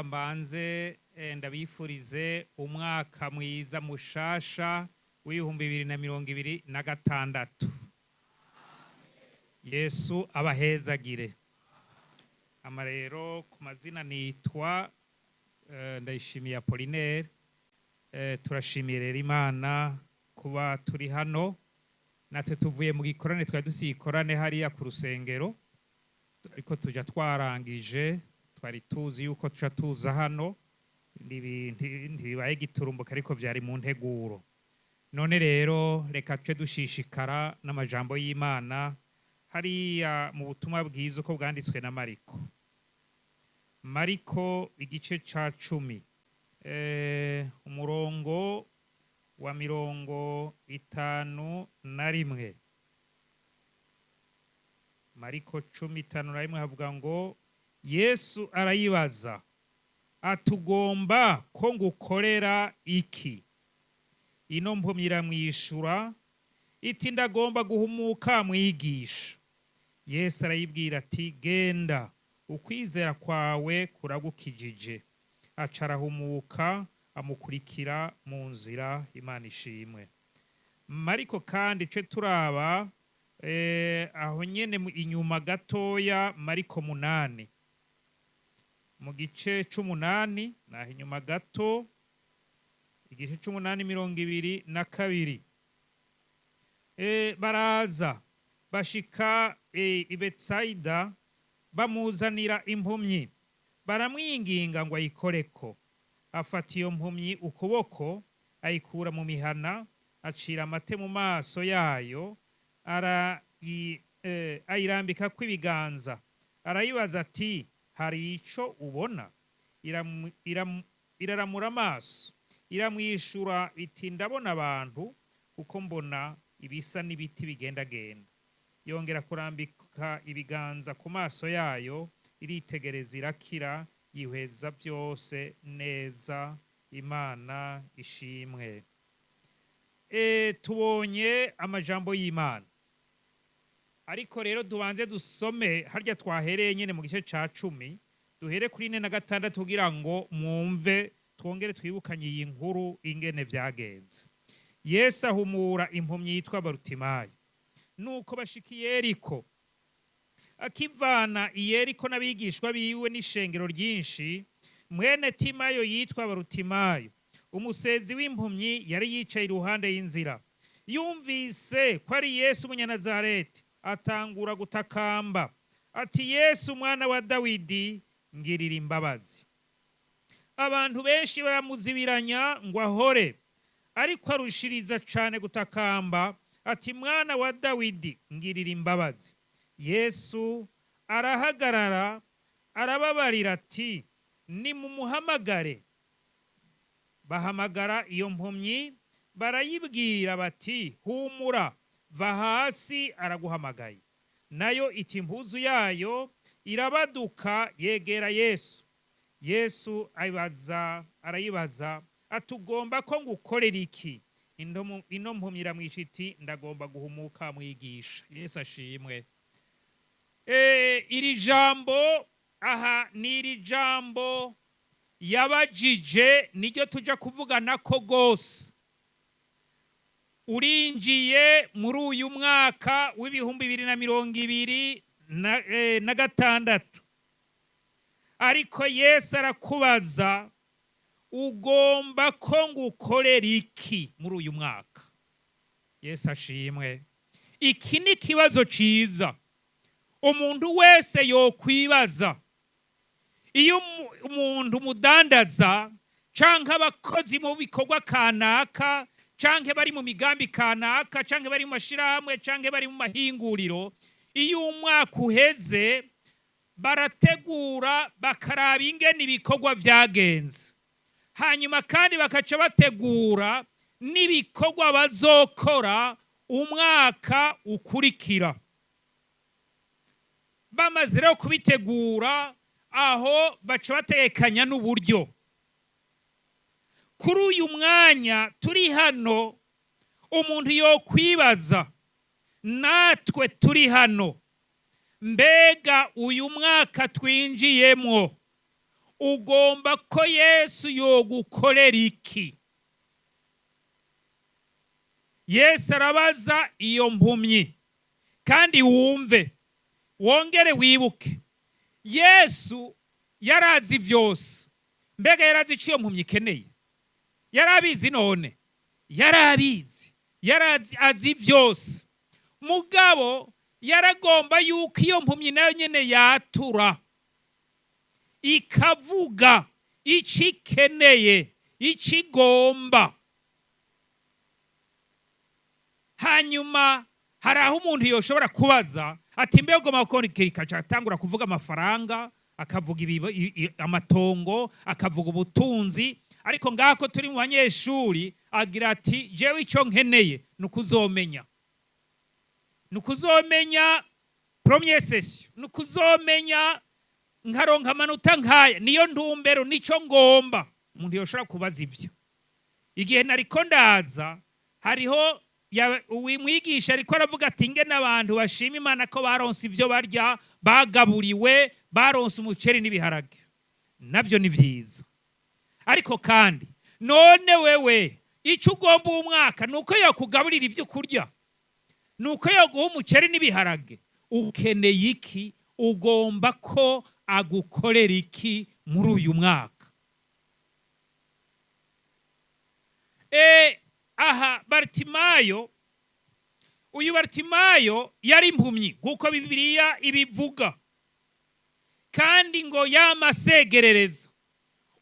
Mbanze ndabifurize umwaka mwiza mushasha w'2026. Yesu abahezagire. Ama rero ku mazina nitwa Ndayishimiye Apollinaire. Turashimiye rero Imana kuba turi hano. Natwe tuvuye mu gikorane, twari dusiye ikorane hariya ku rusengero, ariko tuja twarangije, twari tuzi yuko tuja tuza hano. Ntibibaye giturumbuka, ariko vyari mu nteguro. None rero reka tuce dushishikara n'amajambo y'Imana hariya mu butumwa bwiza uko bwanditswe na Mariko. Mariko igice ca 10, umurongo wa 51. Mariko 10, 51, havuga ngo: Yesu arayibaza atugomba ko ngukorera iki? Ino mpumyi iramwishura iti: "Ndagomba guhumuka, mwigisha." Yesu arayibwira ati: "Genda, ukwizera kwawe kuragukijije." Aca arahumuka, amukurikira mu nzira. Imana ishimwe. Mariko kandi ce turaba aho nyene inyuma gatoya, Mariko 8, mu gice c'umunani, naho inyuma gato, igice c'umunani, 22. Baraza bashika i Betsayida, bamuzanira impumyi, baramwinginga ngo ayikoreko. Afata iyo mpumyi ukuboko, ayikura mu mihana, acira amate mu maso yayo, ayirambikako ibiganza, arayibaza ati: "Hari ico ubona?" Iraramura amaso, iramwishura iti: "Ndabona abantu, kuko mbona ibisa n'ibiti bigendagenda." Yongera kurambika ibiganza ku maso yayo, iritegereza, irakira, yihweza byose neza. Imana ishimwe. Tubonye amajambo y'Imana, ariko rero tubanze dusome harya twahereye nyine mu gice ca 10, duhere kuri 46, kugira ngo mwumve, twongere twibukanye iyi nkuru ingene vyagenze. Yesu ahumura impumyi yitwa Barutimayo. Nuko bashika i Yeriko. Akivana i Yeriko n'abigishwa biwe n'ishengero ryinshi, mwene Timayo yitwa Barutimayo, umusezi w'impumyi, yari yicaye iruhande y'inzira. Yumvise ko ari Yesu umunyanazareti, atangura gutakamba ati: "Yesu, umwana wa Dawidi, ngirira imbabazi." Abantu benshi baramuzibiranya ngo ahore, ariko arushiriza cane gutakamba ati: "Mwana wa Dawidi, ngirira imbabazi." Yesu arahagarara, arababarira ati: "Nimumuhamagare." Bahamagara iyo mpumyi, barayibwira bati: "Humura, va hasi, araguhamagaye." Nayo iti impuzu yayo, irabaduka, yegera Yesu. Yesu ayibaza, arayibaza atugomba ko ngukorera iki? Ino mpumyi iramwisha iti: "Ndagomba guhumuka, mwigisha." Yesu ashimwe. Iri jambo aha ni iri jambo yabajije, niryo tuja kuvugana ko gose. Urinjiye muri uyu mwaka w'2026, ariko Yesu arakubaza: "Ugomba ko ngukorera iki muri uyu mwaka?" Yesu ashimwe. Iki ni ikibazo ciza umuntu wese yokwibaza. Iyo umuntu umudandaza canke abakozi mu bikorwa kanaka, canke bari mu migambi kanaka, canke bari mu mashirahamwe, canke bari mu mahinguriro, iyo umwaka uheze barategura, bakaraba ingene ibikorwa vyagenze, hanyuma kandi bakaca bategura n'ibikorwa bazokora umwaka ukurikira. Bamaze rero kubitegura, aho baca bategekanya n'uburyo. Kuri uyu mwanya turi hano, umuntu yokwibaza, natwe turi hano: mbega uyu mwaka twinjiyemwo, Ugomba ko Yesu yogukorera iki? Yesu arabaza iyo mpumyi. Kandi wumve, wongere wibuke, Yesu yarazi byose. Mbega yarazi icyo iyo mpumyi ikeneye? Yarabizi. None yarabizi, yarazi, azi byose. Mugabo yaragomba yuko iyo mpumyi nayo nyine yatura, ikavuga icyo ikeneye, icyo igomba. Hanyuma hari aho umuntu yoshobora kubaza ati: "Mbe ugomba gukora iki?" Atangura kuvuga amafaranga, akavuga amatongo, akavuga ubutunzi. Ariko ngako turi mu banyeshuri, agira ati: "Jewe icyo nkeneye ni ukuzomenya, ni ukuzomenya première session, ni ukuzomenya nkaronka amanota nkaya, niyo ntumbero, nicyo ngomba." Umuntu yoshobora kubaza ibyo. Igihe nariko ndaza, hariho umwigisha ariko aravuga ati nge n'abantu bashima Imana ko baronse ibyo barya, bagaburiwe, baronse umuceri n'ibiharage. Nabyo ni byiza, ariko kandi none wewe icyo ugomba uwo mwaka ni uko yakugaburira ibyo kurya, ni uko yaguha umuceri n'ibiharage? Ukeneye iki? Ugomba ko agukorera iki muri uyu mwaka? Aha Baritimayo, uyu Baritimayo yari impumyi nk'uko Bibiliya ibivuga, kandi ngo yamasegerereza.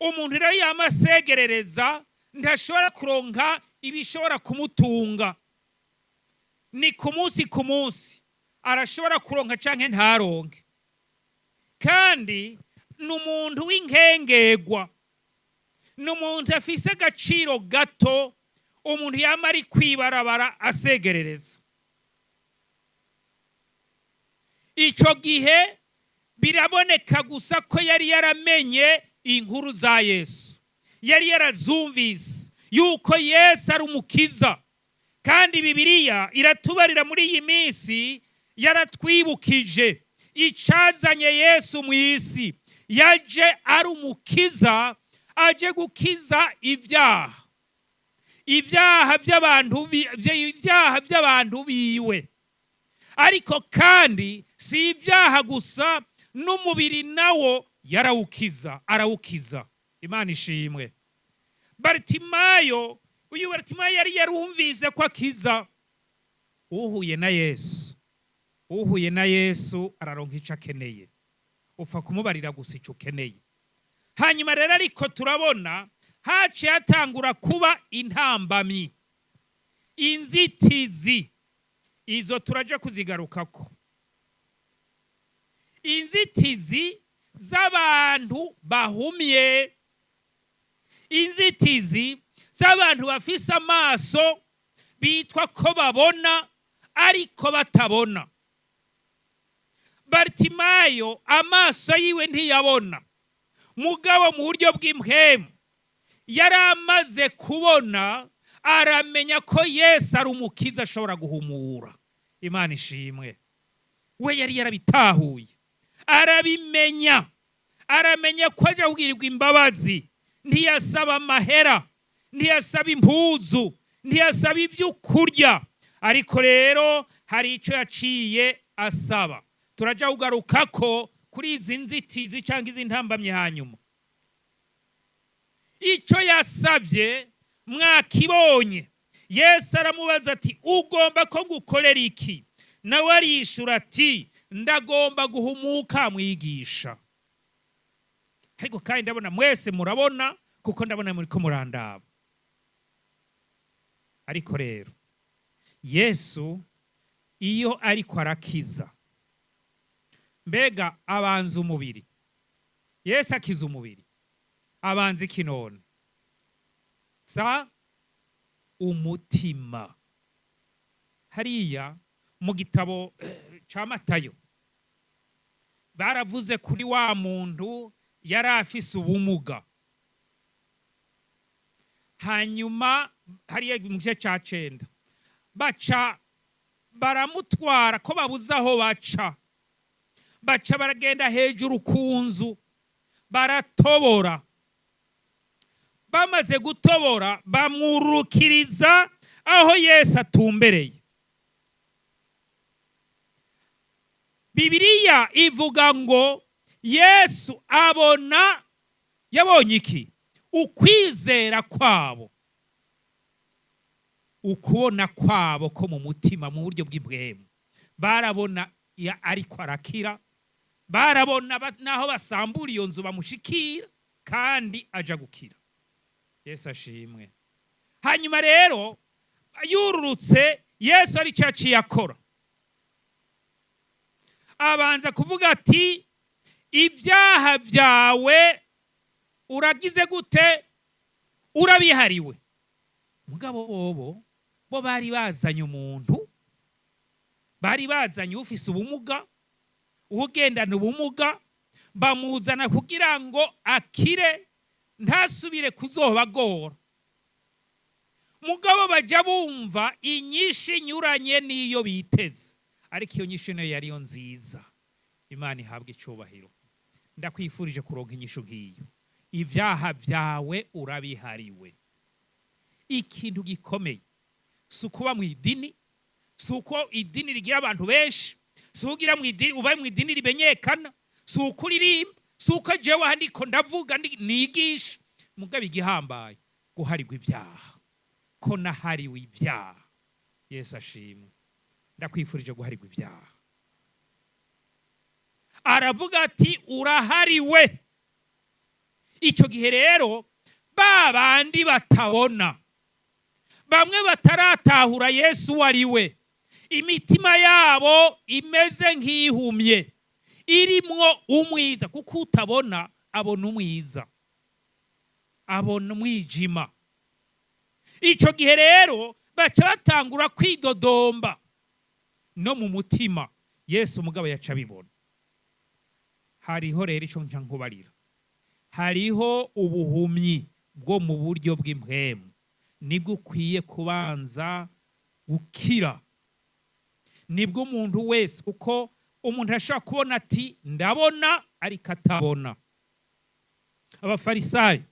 Umuntu rero yamasegerereza ntashobora kuronka ibishobora kumutunga. Ni ku munsi ku munsi, arashobora kuronka canke ntaronke. Kandi ni umuntu w'inkengegwa, ni umuntu afise agaciro gato, umuntu yama ari kwibarabara asegerereza. Icyo gihe biraboneka gusa ko yari yaramenye inkuru za Yesu, yari yarazumvise yuko Yesu ari umukiza. Kandi Bibiliya iratubarira, muri iyi minsi yaratwibukije icazanye Yesu mu isi. Yaje ari umukiza, aje gukiza ibyaha, ibyaha by'abantu, ibyaha by'abantu biwe. Ariko kandi si ibyaha gusa, n'umubiri nawo yarawukiza, arawukiza. Imana ishimwe. Baritimayo, uyu Baritimayo yari yarumvise ko akiza. Uhuye na Yesu, uhuye na Yesu araronka icyo akeneye, upfa kumubarira gusa icyo ukeneye. Hanyuma rero ariko turabona haciye hatangura kuba intambamyi, inzitizi. Izo turaja kuzigarukako, inzitizi z'abantu bahumye, inzitizi z'abantu bafise amaso bitwa ko babona ariko batabona. Baritimayo amaso yiwe ntiyabona, mugabo mu buryo bw'impwemu yari amaze kubona, aramenya ko Yesu ari umukiza ashobora guhumura. Imana ishimwe. We yari yarabitahuye, arabimenya, aramenya ko ajya kugirirwa imbabazi. Ntiyasaba amahera, ntiyasaba impuzu, ntiyasaba ibyo kurya, ariko rero hari icyo yaciye asaba. Turajya kugaruka ko kuri izi nzitizi cyangwa izi ntambamyi. Hanyuma icyo yasabye mwakibonye. Yesu aramubaza ati: "Ugomba ko ngukorera iki?" Nawe arishura ati: "Ndagomba guhumuka, mwigisha." Ariko kandi ndabona mwese murabona, kuko ndabona muri ko murandaba. Ariko rero Yesu iyo ariko arakiza, mbega abanza umubiri? Yesu akiza umubiri, abanza iki none? Sa umutima. Hariya mu gitabo ca Matayo baravuze kuri wa muntu yari afise ubumuga. Hanyuma hariya mu gice ca 9 baca baramutwara, ko babuze aho baca, baca baragenda hejuru ku nzu. Baratobora. Bamaze gutobora, bamwurukiriza aho Yesu atumbereye. Bibiliya ivuga ngo Yesu abona, yabonye iki? Ukwizera kwabo, ukubona kwabo ko mu mutima, mu buryo bw'impwemu. Barabona ariko arakira, barabona naho basambura iyo nzu bamushikira kandi aja gukira. Yesu ashimwe. Hanyuma rero yururutse, Yesu ari cyo yaciye akora, abanza kuvuga ati: "Ibyaha byawe uragize gute? Urabihariwe." Mugabo bobo bo bari bazanye umuntu, bari bazanye ufise ubumuga, ugendana ubumuga, bamuzana kugira ngo akire, ntasubire kuzobagora. Mugabo bajya bumva inyishu inyuranye n'iyo biteze, ariko iyo nyishu niyo yariyo nziza. Imana ihabwa icyubahiro. Ndakwifurije kuronka inyishu nk'iyo: ibyaha byawe urabihariwe. Ikintu gikomeye si ukuba mu idini, si uko idini rigira abantu benshi, si ugira mu idini uba mu idini rimenyekana, si uko uririmba, si uko jewe aha ndiko ndavuga nigisha. Mugabo igihambaye, guharirwa ibyaha, ko nahariwe ibyaha. Yesu ashimwe. Ndakwifurije guharirwa ibyaha. Aravuga ati: "Urahariwe." Icyo gihe rero ba bandi batabona, bamwe bataratahura Yesu uwo ari we, imitima yabo imeze nk'ihumye, irimwo umwiza, kuko utabona abona umwiza, abona umwijima. Icyo gihe rero baca batangura kwidodomba no mu mutima. Yesu umugabo yaca abibona. Hariho rero icyo nca nkubarira: hariho ubuhumyi bwo mu buryo bw'impwemu, nibwo ukwiye kubanza gukira. Nibwo umuntu wese, kuko umuntu ashobora kubona ati: "Ndabona," ariko atabona. Abafarisayo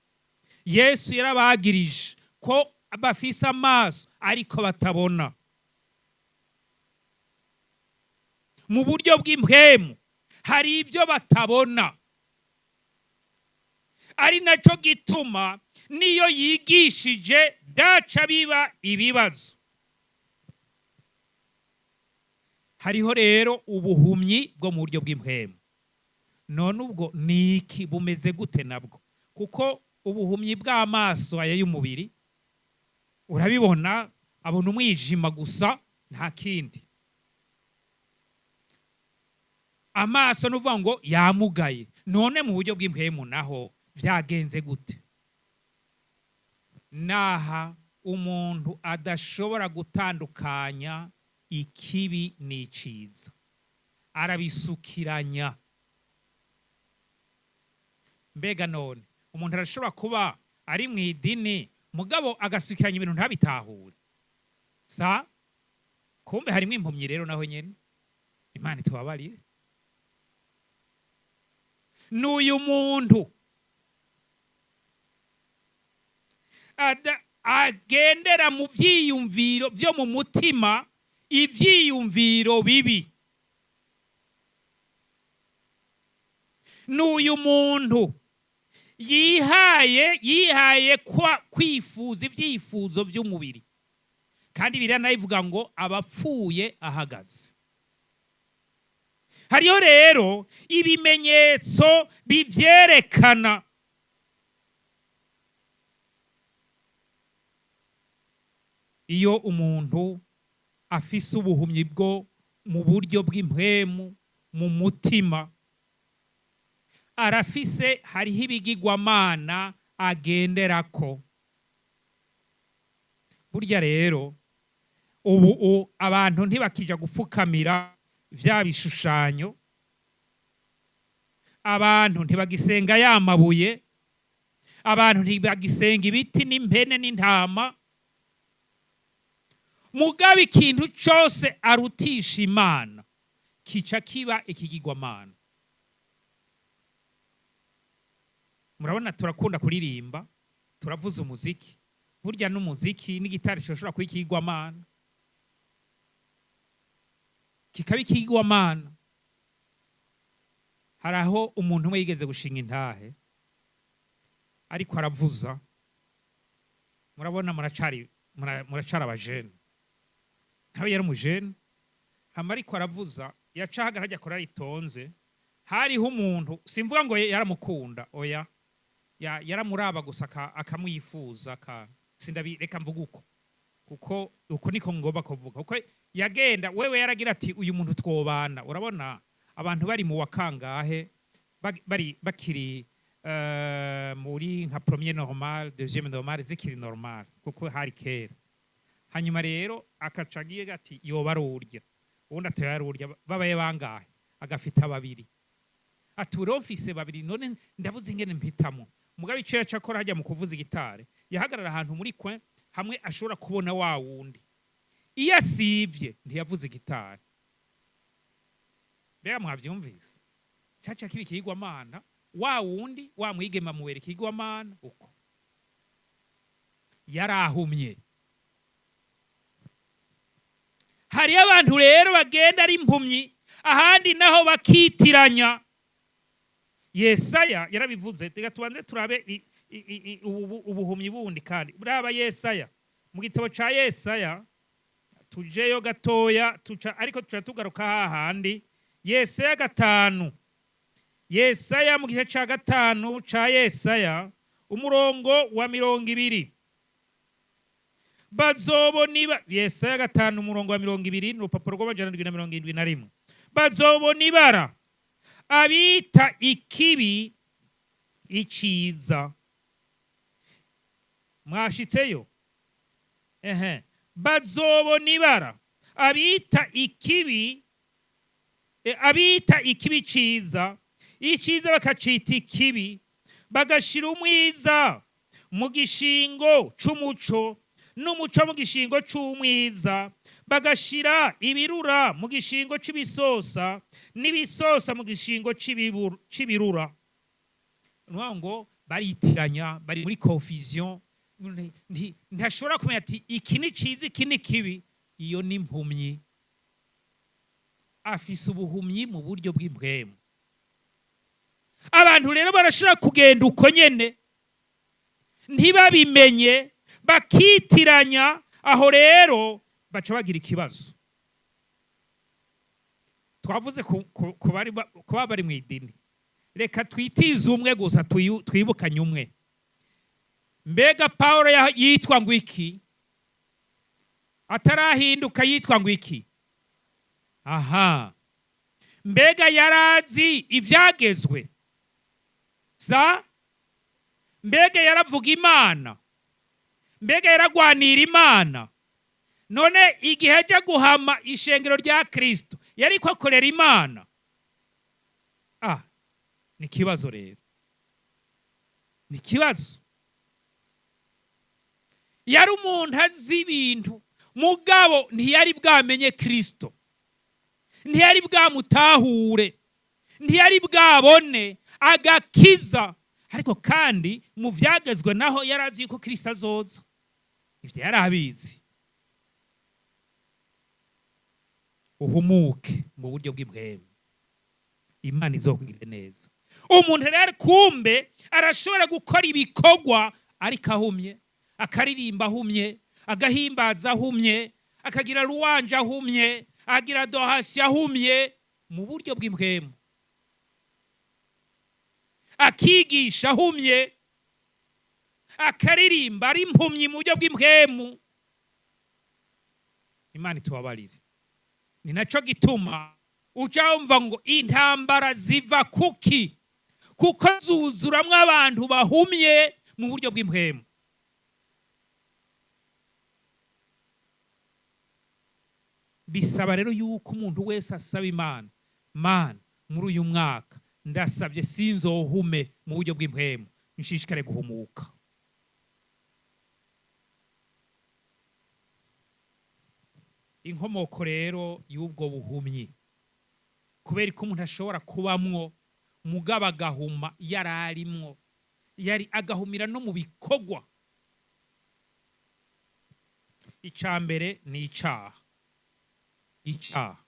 Yesu yarabagirije ko bafise amaso ariko batabona. Mu buryo bw'impwemu hari ibyo batabona, ari nacyo gituma niyo yigishije byaca biba ibibazo. Hariho rero ubuhumyi bwo mu buryo bw'impwemu. None ubwo ni iki? Bumeze gute nabwo? Kuko ubuhumyi bw'amaso aya y'umubiri urabibona, abona umwijima gusa, nta kindi. Amaso ni ukuvuga ngo yamugaye. None mu buryo bw'impwemu naho byagenze gute? Naha umuntu adashobora gutandukanya ikibi n'iciza, arabisukiranya. Mbega none umuntu arashobora kuba ari mu idini, mugabo agasukiranya ibintu ntabitahure? Sa kumbe harimo impumyi rero naho nyene. Imana itubabarire. N'uyu muntu agendera mu byiyumviro byo mu mutima, ibyiyumviro bibi. N'uyu muntu yihaye kwifuza ibyifuzo by'umubiri, kandi biriya nayo ivuga ngo abapfuye ahagaze. Hariho rero ibimenyetso bibyerekana. Iyo umuntu afise ubuhumyi bwo mu buryo bw'impwemu mu mutima, arafise, hariho ibigirwamana agenderako. Burya rero ubu abantu ntibakija gupfukamira vya bishushanyo, abantu ntibagisenga ya mabuye, abantu ntibagisenga ibiti n'impene n'intama. Mugabo ikintu cyose arutisha Imana kica kiba ikigirwamana. Murabona turakunda kuririmba, turavuza umuziki. Burya n'umuziki n'igitari gishobora kuba ikigwamana, kikaba ikigwamana. Hari aho umuntu umwe yigeze gushinga intahe ariko aravuza. Murabona muracari abajene, ntawe yari umujene. Hama ariko aravuza, yaca ahagarara hajya akora ritonze. Hariho umuntu, simvuga ngo yaramukunda, oya, yaramuraba gusa akamwifuza sindabi, reka mvuga uko, kuko uko niko ngomba kuvuga. Kuko yagenda wewe yaragira ati: "Uyu muntu twobana." Urabona abantu bari mu wakangahe, bari bakiri muri nka première normale, deuxième normale, zikiri normal, kuko hari kera. Hanyuma rero akaca agiye ati: "Yoba arurya." Ubundi ati: "Yarurya." Babaye bangahe? Agafita babiri. Ati: "Uriho mfise babiri, none ndabuze ingene mpitamo." Mugabo icyo yaca akora hajya mu kuvuza igitare, yahagarara ahantu muri kwe hamwe ashobora kubona wa wundi. Iyo asivye ntiyavuze igitare. Mbega mwavyumvise? Caca kiba ikigwamana. Wa wundi wa mwigema muwera ikigwamana uko yarahumye. Hariyo abantu rero bagenda ari impumyi, ahandi naho bakitiranya. Yesaya yarabivuze. Reka tubanze turabe ubuhumyi bundi kandi buraba Yesaya, mu gitabo ca Yesaya. Tujeyo gatoya, tuca ariko tuca tugaruka hahandi. Yesaya 5, Yesaya mu gice ca 5 ca Yesaya, umurongo wa 20. Bazobona iba Yesaya 5 umurongo wa 20, ni urupapuro rw'771. Bazobona ibara abita ikibi iciza. Mwashitseyo? Ehe. Bazobona ibara abita ikibi abita ikibi ciza, iciza bakacita ikibi, bagashira umwiza mu gishingo c'umuco n'umuco mu gishingo c'umwiza, bagashira ibirura mu gishingo c'ibisosa n'ibisosa mu gishingo c'ibirura. Nukuvuga ngo baritiranya, bari muri confusion, ntashobora kumenya ati iki ni ciza, iki ni kibi. Iyo ni impumyi, afise ubuhumyi mu buryo bw'impwemu. Abantu rero barashobora kugenda uko nyene ntibabimenye, bakitiranya. Aho rero baca bagira ikibazo. Twavuze ku bari mu idini, reka twitize umwe gusa, twibukanye umwe. Mbega Pawulo yitwa ngo iki atarahinduka? Yitwa ngo iki? Aha, mbega yarazi ibyagezwe za? Mbega yaravuga Imana? Mbega yaragwanira Imana? None igihe ajya guhama ishengero rya Kristo, yari ko akorera Imana? Ah, ni ikibazo rero, ni ikibazo. Yari umuntu azi ibintu, mugabo ntiyari bwamenye Kristo, ntiyari bwamutahure, ntiyari bwabone agakiza. Ariko kandi mu byagezwe naho yari azi yuko Kristo azoza, ibyo yari abizi. Uhumuke mu buryo bw'impwemu, Imana izokugirira neza. Umuntu rero kumbe arashobora gukora ibikorwa ariko ahumye, akaririmba ahumye, agahimbaza ahumye, akagira louange ahumye, agira adoration ahumye mu buryo bw'impwemu, akigisha ahumye, akaririmba ari impumyi mu buryo bw'impwemu. Imana itubabarire. Ni nacyo gituma uca wumva ngo intambara ziva kuki? Kuko zuzuramwo abantu bahumye mu buryo bw'impwemu. Bisaba rero yuko umuntu wese asaba Imana: "Mana, muri uyu mwaka ndasabye sinzohume mu buryo bw'impwemu, nshishikare guhumuka." Inkomoko rero y'ubwo buhumyi, kubera ko umuntu ashobora kubamwo mugabo agahuma yararimwo, Yari agahumira no mu bikorwa. Icya mbere ni icaha. Icaha,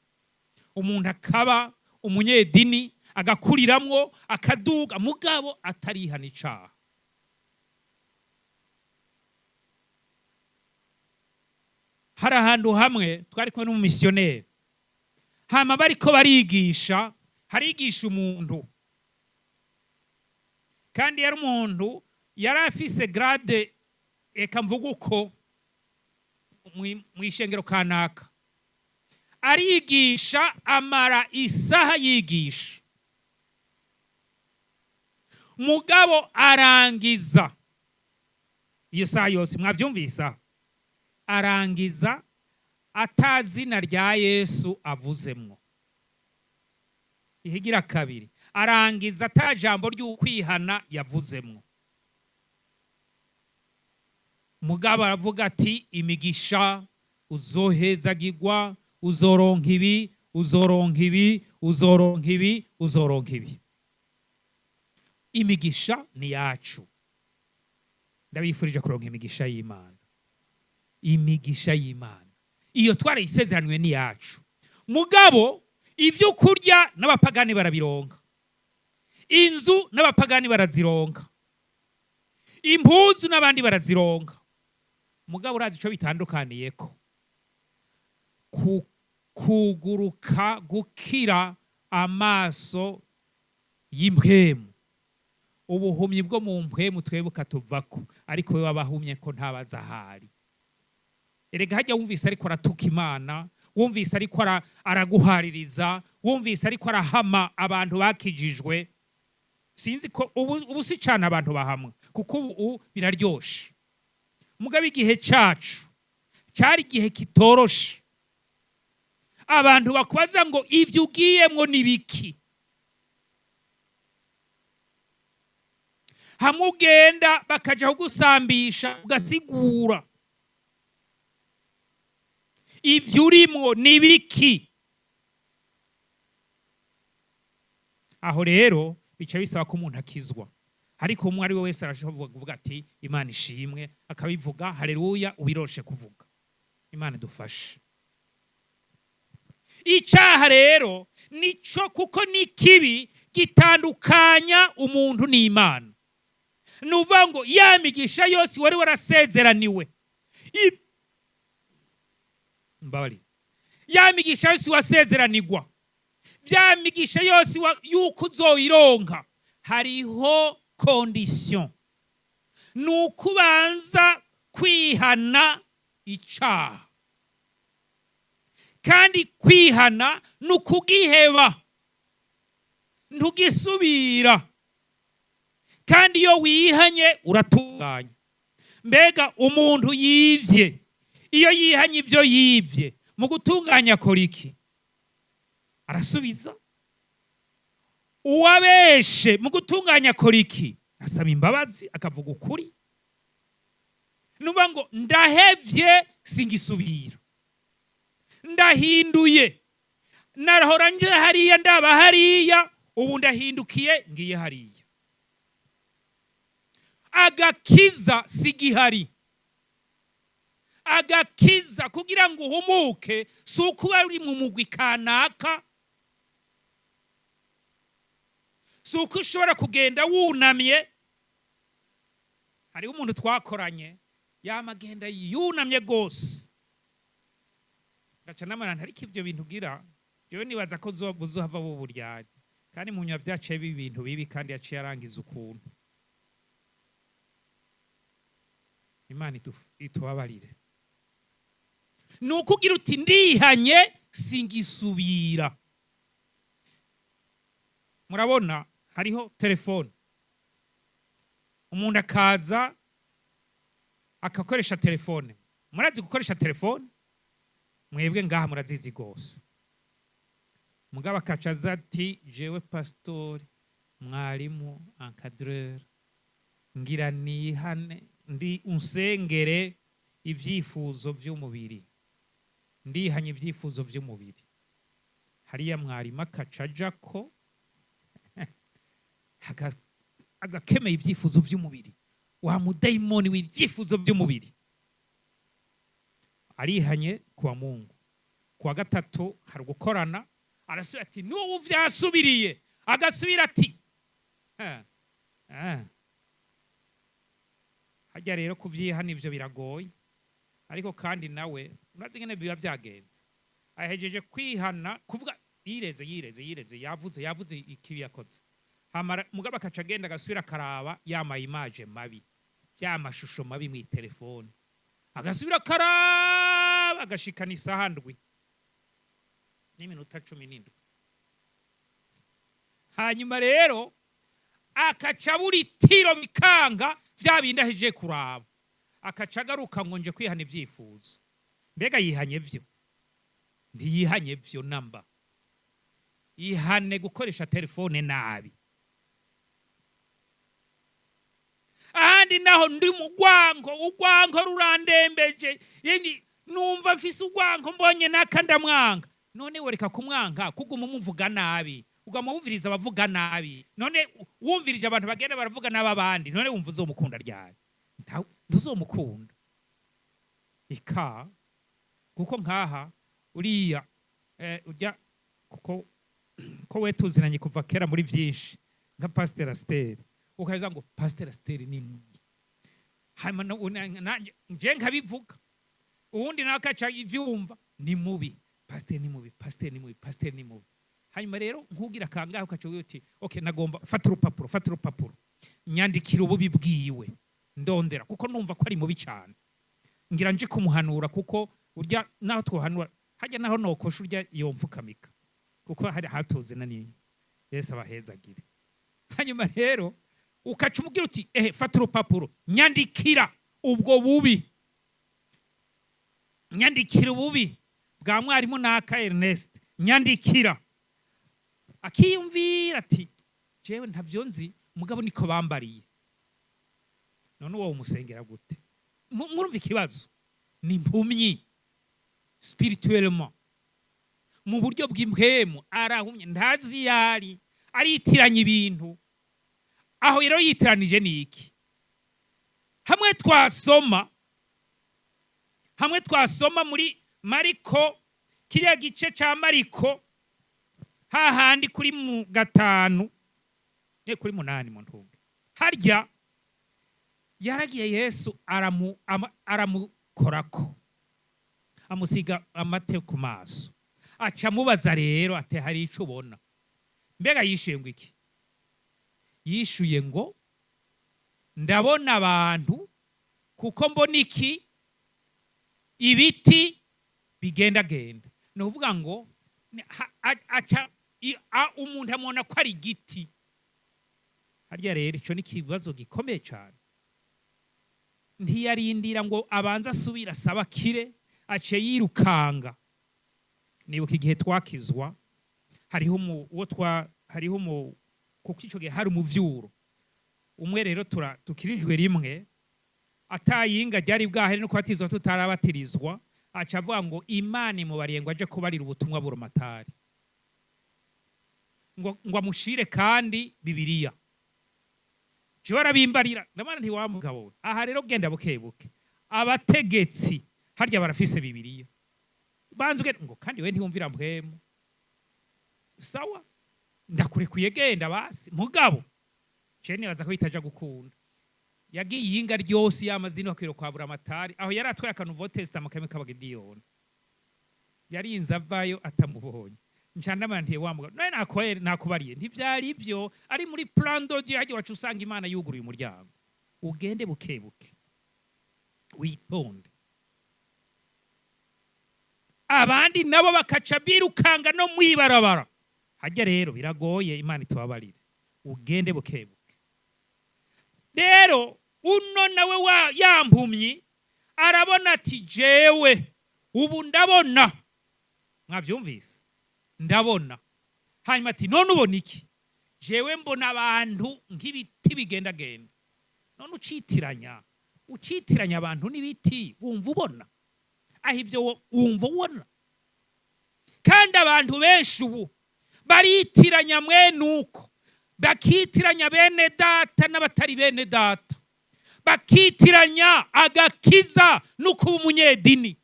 umuntu akaba umunyedini, agakuriramwo, akaduga, mugabo atarihana icaha. Hari ahantu hamwe twari kumwe n'umumisiyoneri, hama bariko barigisha, harigisha umuntu, kandi yari umuntu yari afise grade, eka mvuga uko, mw'ishengero kanaka. Arigisha, amara isaha yigisha, mugabo arangiza iyo saha yose, mwabyumvise, arangiza atazina rya Yesu avuzemwo. Ihigira kabiri, arangiza ata jambo ry'ukwihana yavuzemwo. Mugabo aravuga ati: "Imigisha, uzohezagirwa, uzoronka ibi, uzoronka ibi, uzoronka ibi, uzoronka ibi." Imigisha ni yacu. Ndabifurije kuronka imigisha y'Imana. Imigisha y'Imana iyo twarayisezeraniwe ni yacu. Mugabo ibyo kurya n'abapagani barabironka, inzu n'abapagani barazironka, impuzu n'abandi barazironka. Mugabo urazi icyo bitandukaniye ko kuguruka, gukira amaso y'impwemu, ubuhumyi bwo mu mpwemu twebwe bukatuvako, ariko we wabahumye ko ntabaza ahari. Erega hajya wumvise ariko aratuka Imana, wumvise ariko araguhaririza, wumvise ariko arahama abantu bakijijwe. Sinzi ko ubu si cyane abantu bahamwa, kuko ubu biraryoshe. Mugabo igihe cacu cyari igihe kitoroshe. Abantu bakubaza ngo: "Ibyo ugiyemwo ni biki?" Hamwe ugenda bakaja kugusambisha, ugasigura ibyo urimwo ni biki. Aho rero bica bisaba ko umuntu akizwa, ariko umwe ari we wese arashobora kuvuga ati: "Imana ishimwe," akabivuga, haleluya, ubiroshe kuvuga. Imana idufashe. Icyaha rero nico, kuko ni kibi, gitandukanya umuntu n'Imana. Ni ukuvuga ngo ya migisha yose wari warasezeraniwe, mbabarira, ya migisha yose wasezeranirwa, bya migisha yose yuko uzoyironka, hariho condition: ni ukubanza kwihana icaha. Kandi kwihana ni ukugiheba, ntugisubira. Kandi iyo wihanye uratunganya. Mbega umuntu yivye, iyo yihanye ibyo yivye, mu gutunganya akora iki? Arasubiza. Uwabeshe, mu gutunganya akora iki? Asaba imbabazi, akavuga ukuri. Nuba ngo: "Ndahevye, singisubira, ndahinduye, narahora nje hariya, ndaba hariya, ubu ndahindukiye, ngiye hariya." Agakiza sigihari. Agakiza, kugira ngo uhumuke, si ukuba uri mu mugwi kanaka, si uko ushobora kugenda wunamye. Hariho umuntu twakoranye yama agenda yunamye rwose. Ngaca namara, ariko ibyo bintu ugira, jewe nibaza ko uzohava buburyarya. Kandi mu nyuma byaciye biba ibintu bibi, kandi yaciye arangiza ukuntu. Imana itubabarire. Ni ukugira uti: "Ndihanye, singisubira." Murabona hariho telefone, umuntu akaza akakoresha telefone. Murazi gukoresha telefone mwebwe ngaha, murazizi rwose. Mugabo akaca aza ati: "Jewe pasitori, mwarimu, encadreur, ngira nihane, ndi unsengere ibyifuzo by'umubiri, ndihanye ibyifuzo by'umubiri." Hariya mwarimu akaca aja ko Agakemeye ibyifuzo by'umubiri, wa mudayimoni w'ibyifuzo by'umubiri. Arihanye kuwa Mungu. Kuwa gatatu hari gukorana, arasubira ati: "N'ubu vyasubiriye." Agasubira ati: "Ah, ah." Hajya rero kuvyihana ivyo biragoye, ariko kandi nawe urazi ingene biba vyagenze. Ahejeje kwihana, kuvuga yireze, yireze, yireze, yavuze, yavuze ikibi yakoze. Hamara mugabo akaca agenda agasubira akaraba ya ma images mabi, ya mashusho mabi mw'itelefone, agasubira akaraba, agashikana isaha 7:17. Hanyuma rero akaca abura itiro, bikanga vya bindi ahejeje kuraba, akaca agaruka ngo: "Nje kwihana ibyifuzo." Mbega yihanye vyo? Ntiyihanye vyo namba. Ihane gukoresha telefone nabi. Ahandi naho ndi mu rwango, urwango rurandembeje. Yemwe, numva mfise urwango, mbonye naka ndamwanga. None wereka kumwanka, kuguma umuvuga nabi, uguma wumviriza abavuga nabi. None wumvirije abantu bagenda baravuga nabi abandi, none wumva uzomukunda ryari? Ntuzomukunda ika kuko nkaha uriya ujya kuko ko we tuzinanye kuva kera muri byinshi, nka Pasiteri Asiteri, ukaza ngo Pasiteri Asiteri ni mubi, hanyuma nje nkabivuga, uwundi nawe akaca ivyumva: "Ni mubi, pasiteri ni mubi, pasiteri ni mubi, pasiteri ni mubi." Hanyuma rero nkugira kangahe, ukaca ugira uti: "Okay, nagomba fata urupapuro, fata urupapuro, nyandikira ububi bwiwe, ndondera, kuko numva ko ari mubi cyane, ngira nje kumuhanura." Kuko urya naho twohanura hajya naho nokosha urya yomfukamika, kuko hari hatuze na nini. Yesu abahezagire. Hanyuma rero ukaca umubwira uti: "Ehe, fata urupapuro, nyandikira ubwo bubi, nyandikira ububi bwa mwarimu naka Ernest, nyandikira." Akiyumvira ati: "Jewe ntavyo nzi, mugabo niko bambariye." None uwo umusengera gute? Murumva ikibazo ni impumyi spirituellement, mu buryo bw'impwemu arahumye, ntazi iyo ari, aritiranya ibintu. Aho rero yitiranije ni iki? Hamwe twasoma muri Mariko, kiriya gice ca Mariko, hahandi kuri mu gatanu, kuri munani, mu ntunge, harya yaragiye Yesu aramukorako, amusiga amate ku maso, aca amubaza rero ati: "Hari ico ubona?" Mbega yishuye ngo iki? Yishuye ngo: "Ndabona abantu, kuko mbona iki? Ibiti bigendagenda." Ni ukuvuga ngo aca umuntu amubona ko ari igiti. Harya rero ico ni ikibazo gikomeye cyane. Ntiyarindira ngo abanze asubire asaba akire, aciye yirukanga. Nibuka igihe twakizwa, hariho umu uwo twa hariho umu kuko ico gihe hari umuvyuro umwe rero tukirijwe rimwe, atayinga ryari bwahere no kubatizwa tutarabatirizwa, aca avuga ngo Imana imubariye ngo aje kubarira ubutumwa buromatari, ngo amushire kandi Bibiliya. Jewe arabimbarira, ndabona nti: "Wa mugabo we, aha rero genda buke buke, abategetsi harya barafise Bibiliya, banza ugende." Ngo: "Kandi we ntiwumvira mpwemu." Sawa, ndakurekuye, genda basi. Mugabo je nibaza ko bitaja gukunda. Yagiye iyinga ryose y'amazina akwiriye kwa Buramatari, aho yari atwaye aka Nouveau Testament kamwe k'abagidiyoni. Yarinze avayo atamubonye. Nca ndamara ntiye: "Wa mugabo, none nakubariye ntivyari ivyo ari muri plan de Dieu." Hagiye wacu usanga Imana yuguruye umuryango. Ugende buke buke, witonde. Abandi nabo bakaca birukanga no mwibarabara. Hajya rero biragoye, Imana itubabarire. Ugende buke buke. Rero uno nawe wa yampumyi arabona ati: "Jewe ubu ndabona." Mwabyumvise? "Ndabona." Hanyuma ati: "None ubona iki?" "Jewe mbona abantu nk'ibiti bigendagenda." None ucitiranya abantu n'ibiti, wumva ubona aho ibyo wumva ubona? Kandi abantu benshi ubu baritiranya mwene uko. Bakitiranya bene data n'abatari bene data, bakitiranya agakiza no kuba umunyedini,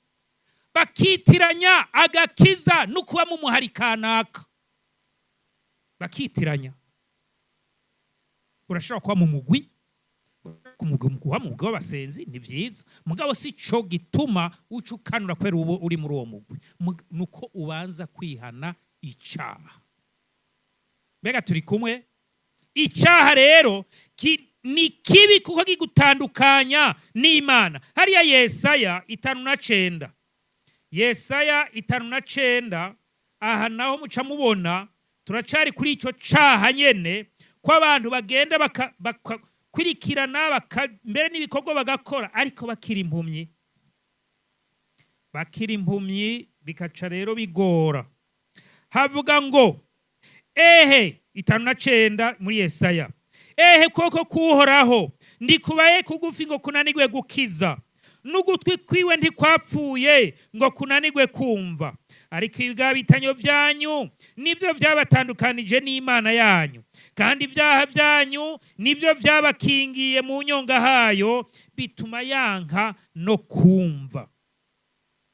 bakitiranya agakiza no kuba mu muhari kanaka, bakitiranya. Urashobora kuba mu mugwi, kuba mu mugwi w'abasenzi ni vyiza, mugabo si co gituma uca ukanura kubera uba uri muri uwo mugwi. Nuko ubanza kwihana icaha. Mbega turi kumwe? Icyaha rero ni kibi kuko kigutandukanya n'Imana. Hariya Yesaya 59, Yesaya 59, aha naho muca mubona turacari kuri ico caha nyene, ko abantu bagenda bakakurikirana mbere n'ibikorwa bagakora, ariko bakiri impumyi, bakiri impumyi, bikaca rero bigora. Havuga ngo ehe, 59 muri Yesaya: "Ehe, koko kuhoraho ndikubaye kugufi ngo kunanigwe gukiza, n'ugutwi kwiwe ntikwapfuye ngo kunanigwe kumva. Ariko ibigabitanyo byanyu nibyo byabatandukanije n'Imana yanyu, kandi ibyaha byanyu nibyo byabakingiye mu nyonga hayo, bituma yanka no kumva."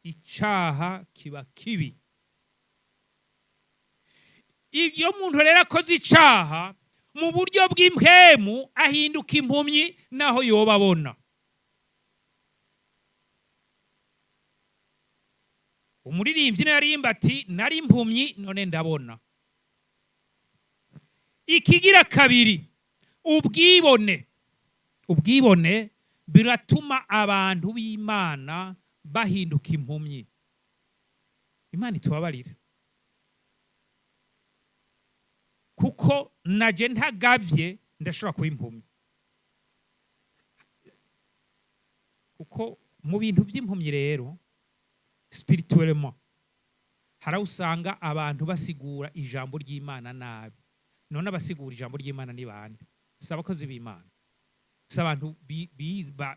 Icaha kiba kibi. Iyo umuntu rero akoze icaha mu buryo bw'impwemu, ahinduka impumyi naho yoba abona. Umuririmbyi niyo yarimba ati: "Nari impumyi, none ndabona." Ikigira kabiri, ubwibone. Ubwibone biratuma abantu b'Imana bahinduka impumyi. Imana itubabarire, kuko naje ntagavye ndashobora kuba impumyi, kuko mu bintu by'impumyi rero spirituellement hari aho usanga abantu basigura ijambo ry'Imana nabi. None abasigura ijambo ry'Imana ni bande? Si abakozi b'Imana? Si abantu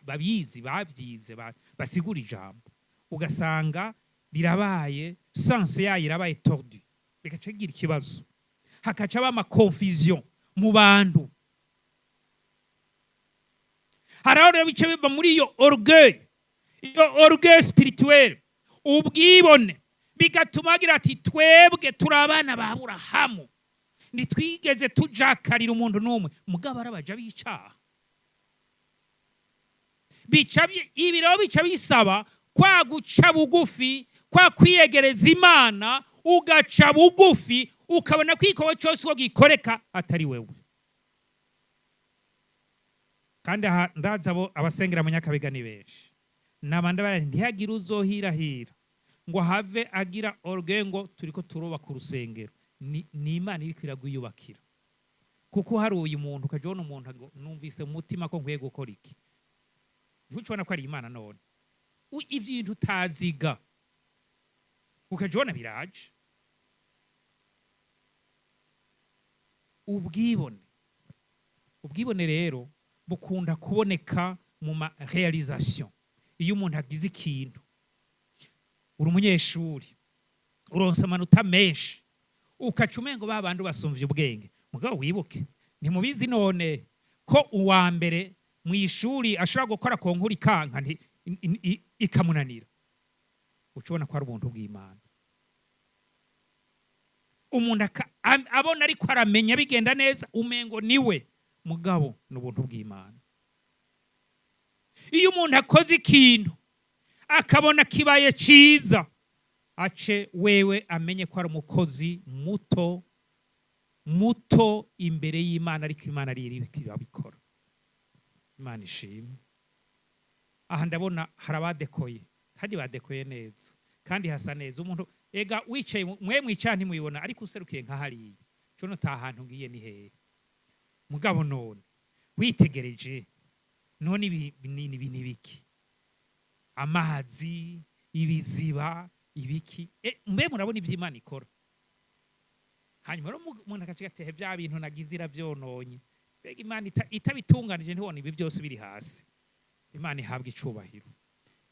babizi, babyize, basigura ijambo? Ugasanga rirabaye, sens yayo irabaye tordu, bigaca bigira ikibazo, hakaca haba ama confusion mu bantu. Hari aho rero bice biva muri iyo orgueil, iyo orgueil spirituel, ubwibone, bigatuma agira ati: "Twebwe turi abana ba Aburahamu, ntitwigeze tujakarira umuntu n'umwe." Mugabo arabaja bicaha. Ibi rero bica bisaba kwa guca bugufi, kwa kwiyegereza Imana, ugaca bugufi, ukabona ko igikorwa cyose uko gikoreka atari wewe. Kandi aha ndazi abo abasengera mu Nyakabiga ni benshi, nabandi bara ntihagire uzohirahira ngo have agira orgueil ngo turiko turubaka urusengero. Ni Imana iriko iragwiyubakira, kuko hari uyu muntu ukaja ubona umuntu ngo: "Numvise mu mutima ko nkwiye gukora iki." Ntucubona ko ari Imana? None ibintu utaziga ukaja ubona biraje. Ubwibone, ubwibone rero bukunda kuboneka mu ma réalisation. Iyo umuntu agize ikintu, uri umunyeshuri, uronsa amanota menshi, ukaca umengo ba bantu basumvye ubwenge. Mugabo wibuke, ntimubizi none ko uwa mbere mu ishuri ashobora gukora concours ikanka, ikamunanira? Uca ubona ko ari ubuntu bw'Imana. Umuntu abona ariko aramenya bigenda neza, umengo niwe, mugabo ni ubuntu bw'Imana. Iyo umuntu akoze ikintu akabona kibaye ciza, ace wewe amenye ko ari umukozi muto muto imbere y'Imana, ariko Imana ari irabikora. Imana ishimwe. Aha ndabona hari abadekoye, kandi badekoye neza, kandi hasa neza. Umuntu ega wicaye mwe mwicara ntimubibona, ariko userukiye nka hariya cono ta hantu ngiye ni hehe. Mugabo none witegereje, none ibi ni biki? Amazi, ibiziba, ibiki? Mbe murabona ivyo Imana ikora? Hanyuma rero umuntu agaca gatehe bya bintu nagize iravyononye. Mbega Imana itabitunganije, ntibona ibi byose biri hasi? Imana ihabwa icubahiro,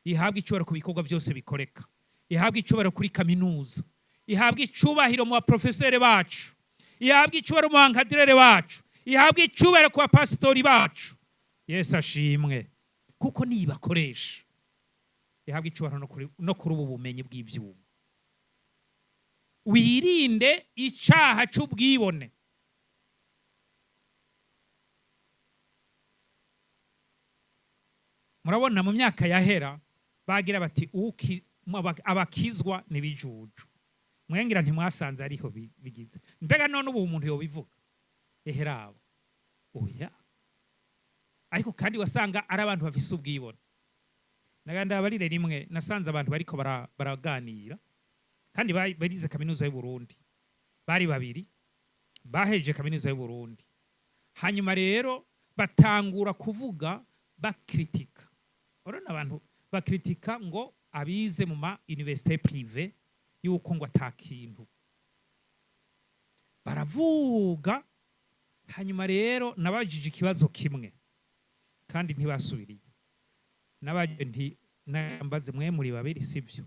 ihabwa icubahiro ku bikorwa byose bikoreka, ihabwa icubahiro kuri kaminuza, ihabwa icubahiro mu baprofeseri bacu. Ihabwe icubahiro mu bankadirere bacu. Ihabwe icubahiro ku bapasitori bacu. Yesu ashimwe, kuko nibakoresha. Ihabwe icubahiro no kuri ubu bumenyi bw'ivyuma. Wirinde icaha c'ubwibone. Murabona mu myaka yahera bagira bati abakizwa nibijuju. Mwengira ntimwasanze ariho bigize. Mbega none ubu umuntu yobivuga? Eherabo. Oya. Ariko kandi wasanga ari abantu bafise ubwibone. Naganda abarire rimwe nasanze abantu bariko baraganira kandi barize kaminuza y'u Burundi. Bari babiri baheje kaminuza y'u Burundi. Hanyuma rero batangura kuvuga bakritika. Urabona abantu bakritika ngo abize mu ma université privée yuko ngo atakintu. Baravuga. Hanyuma rero nabajije ikibazo kimwe kandi ntibasubiriye. Nabajije nti nambaze mwe muri babiri sivyo?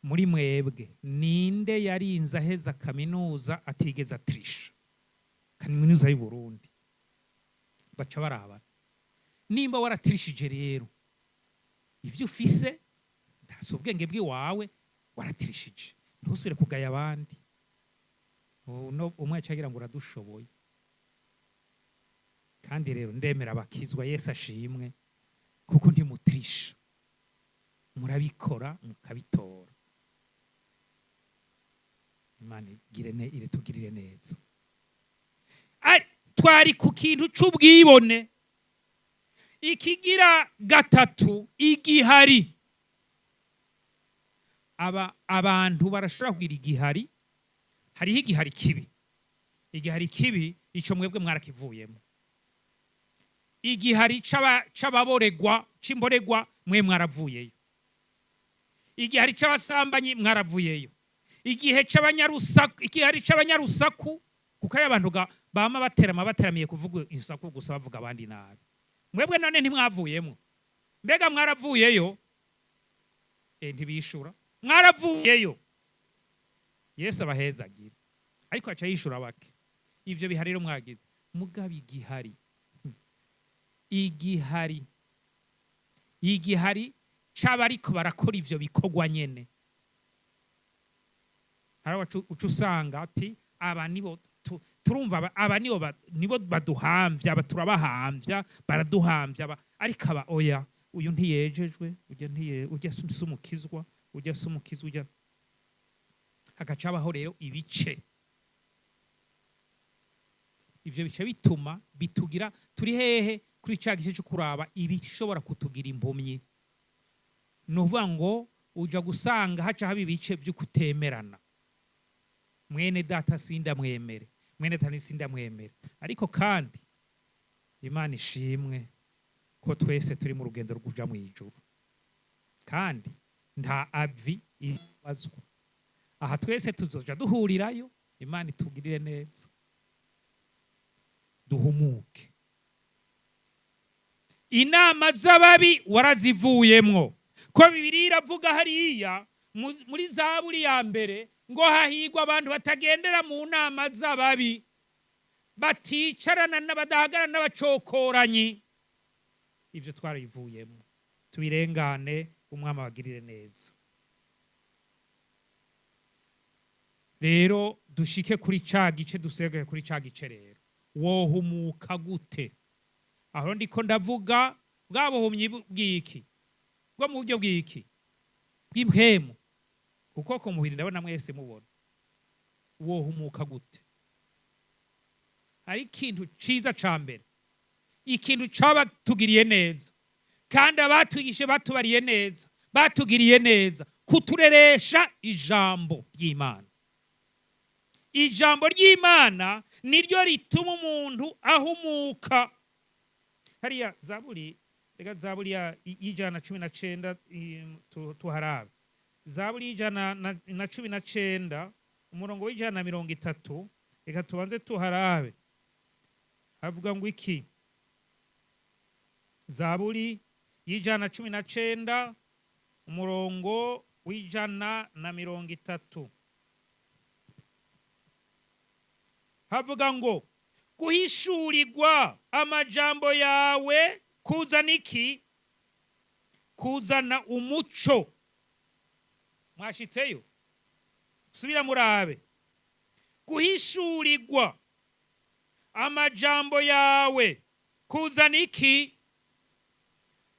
Muri mwebwe ninde yarinze aheza kaminuza atigeze atrisha? Kaminuza y'u Burundi. Baca barabana. Nimba waratrishije rero ivyo ufise ntasi ubwenge bw'iwawe, waratrishije, ntusubire kugaya abandi. Uno umwe acagira ngo uradushoboye. Kandi rero ndemera abakizwa, Yesu ashimwe, kuko ntimutrisha, murabikora mukabitora. Imana iretugirire neza. Twari ku kintu c'ubwibone. Ikigira gatatu, igihari. Abantu barashobora kugira igihari. Hariho igihari kibi. Igihari kibi ico mwebwe mwarakivuyemo. Igihari c'ababoregwa, c'imboregwa, mwe mwaravuyeyo. Igihari c'abasambanyi mwaravuyeyo. Igihe c'abanyarusaku, igihari c'abanyarusaku, kuko ari abantu bama baterama bateramiye kuvuga isaku gusa, bavuga abandi nabi. Mwebwe none ntimwavuyemo? Mbega mwaravuyeyo? Ntibishura. Mwaravuyeyo. Yesu abahezagira. Ariko aca yishura bake. Ivyo bihari rero mwagize. Mugabe igihari. Igihari. Igihari c'abariko barakora ivyo bikorwa nyene. Hari uca usanga ati aba nibo turumva aba nibo baduhamvya, aba turabahamvya, baraduhamvya, ariko aba oya, uyu ntiyejejwe, ujya ntiye, ujya sumukizwa, ujya sumukizwa, ujya. Hagaca habaho rero ibice. Ivyo bice bituma bitugira turi hehe kuri ca gice cyo kuraba ibishobora kutugira impumyi. Ni ukuvuga ngo uja gusanga haca haba ibice vyo kutemerana. Mwene data sindamwemere, mwene data sindamwemere. Ariko kandi Imana ishimwe ko twese turi mu rugendo rw'uja mu ijuru, kandi nta avi ibazwa aha, twese tuzoja duhurirayo. Imana itugirire neza, duhumuke. Inama z'ababi warazivuyemwo, ko Bibiliya iravuga hariya muri Zaburi ya mbere ngo hahigwa abantu batagendera mu nama z'ababi, baticarana n'abadahagarara n'abacokoranyi. Ivyo twarabivuyemo, tubirengane, umwami abagirire neza. Rero dushike kuri ca gice, dusegeke kuri ca gice. Rero wohumuka gute? Aho ndiko ndavuga bwa buhumyi bw'iki, bwo mu buryo bw'iki, bw'impwemu, kuko ku mubiri ndabona mwese mubona. Wohumuka gute? Hari ikintu ciza ca mbere, ikintu cabatugiriye neza, kandi abatwigishe batubariye neza, batugiriye neza kutureresha ijambo ry'Imana. Ijambo ry'Imana niryo rituma umuntu ahumuka. Hariya Zaburi, reka Zaburi ya 119, tuharabe. Zaburi 119, umurongo w'130, reka tubanze tuharabe. Havuga ngo iki? Zaburi 119, umurongo w'130. Havuga ngo guhishurirwa amajambo yawe kuzana iki? Kuzana umuco. Mwashitseyo? Subira murabe. Guhishurirwa amajambo yawe kuzana iki?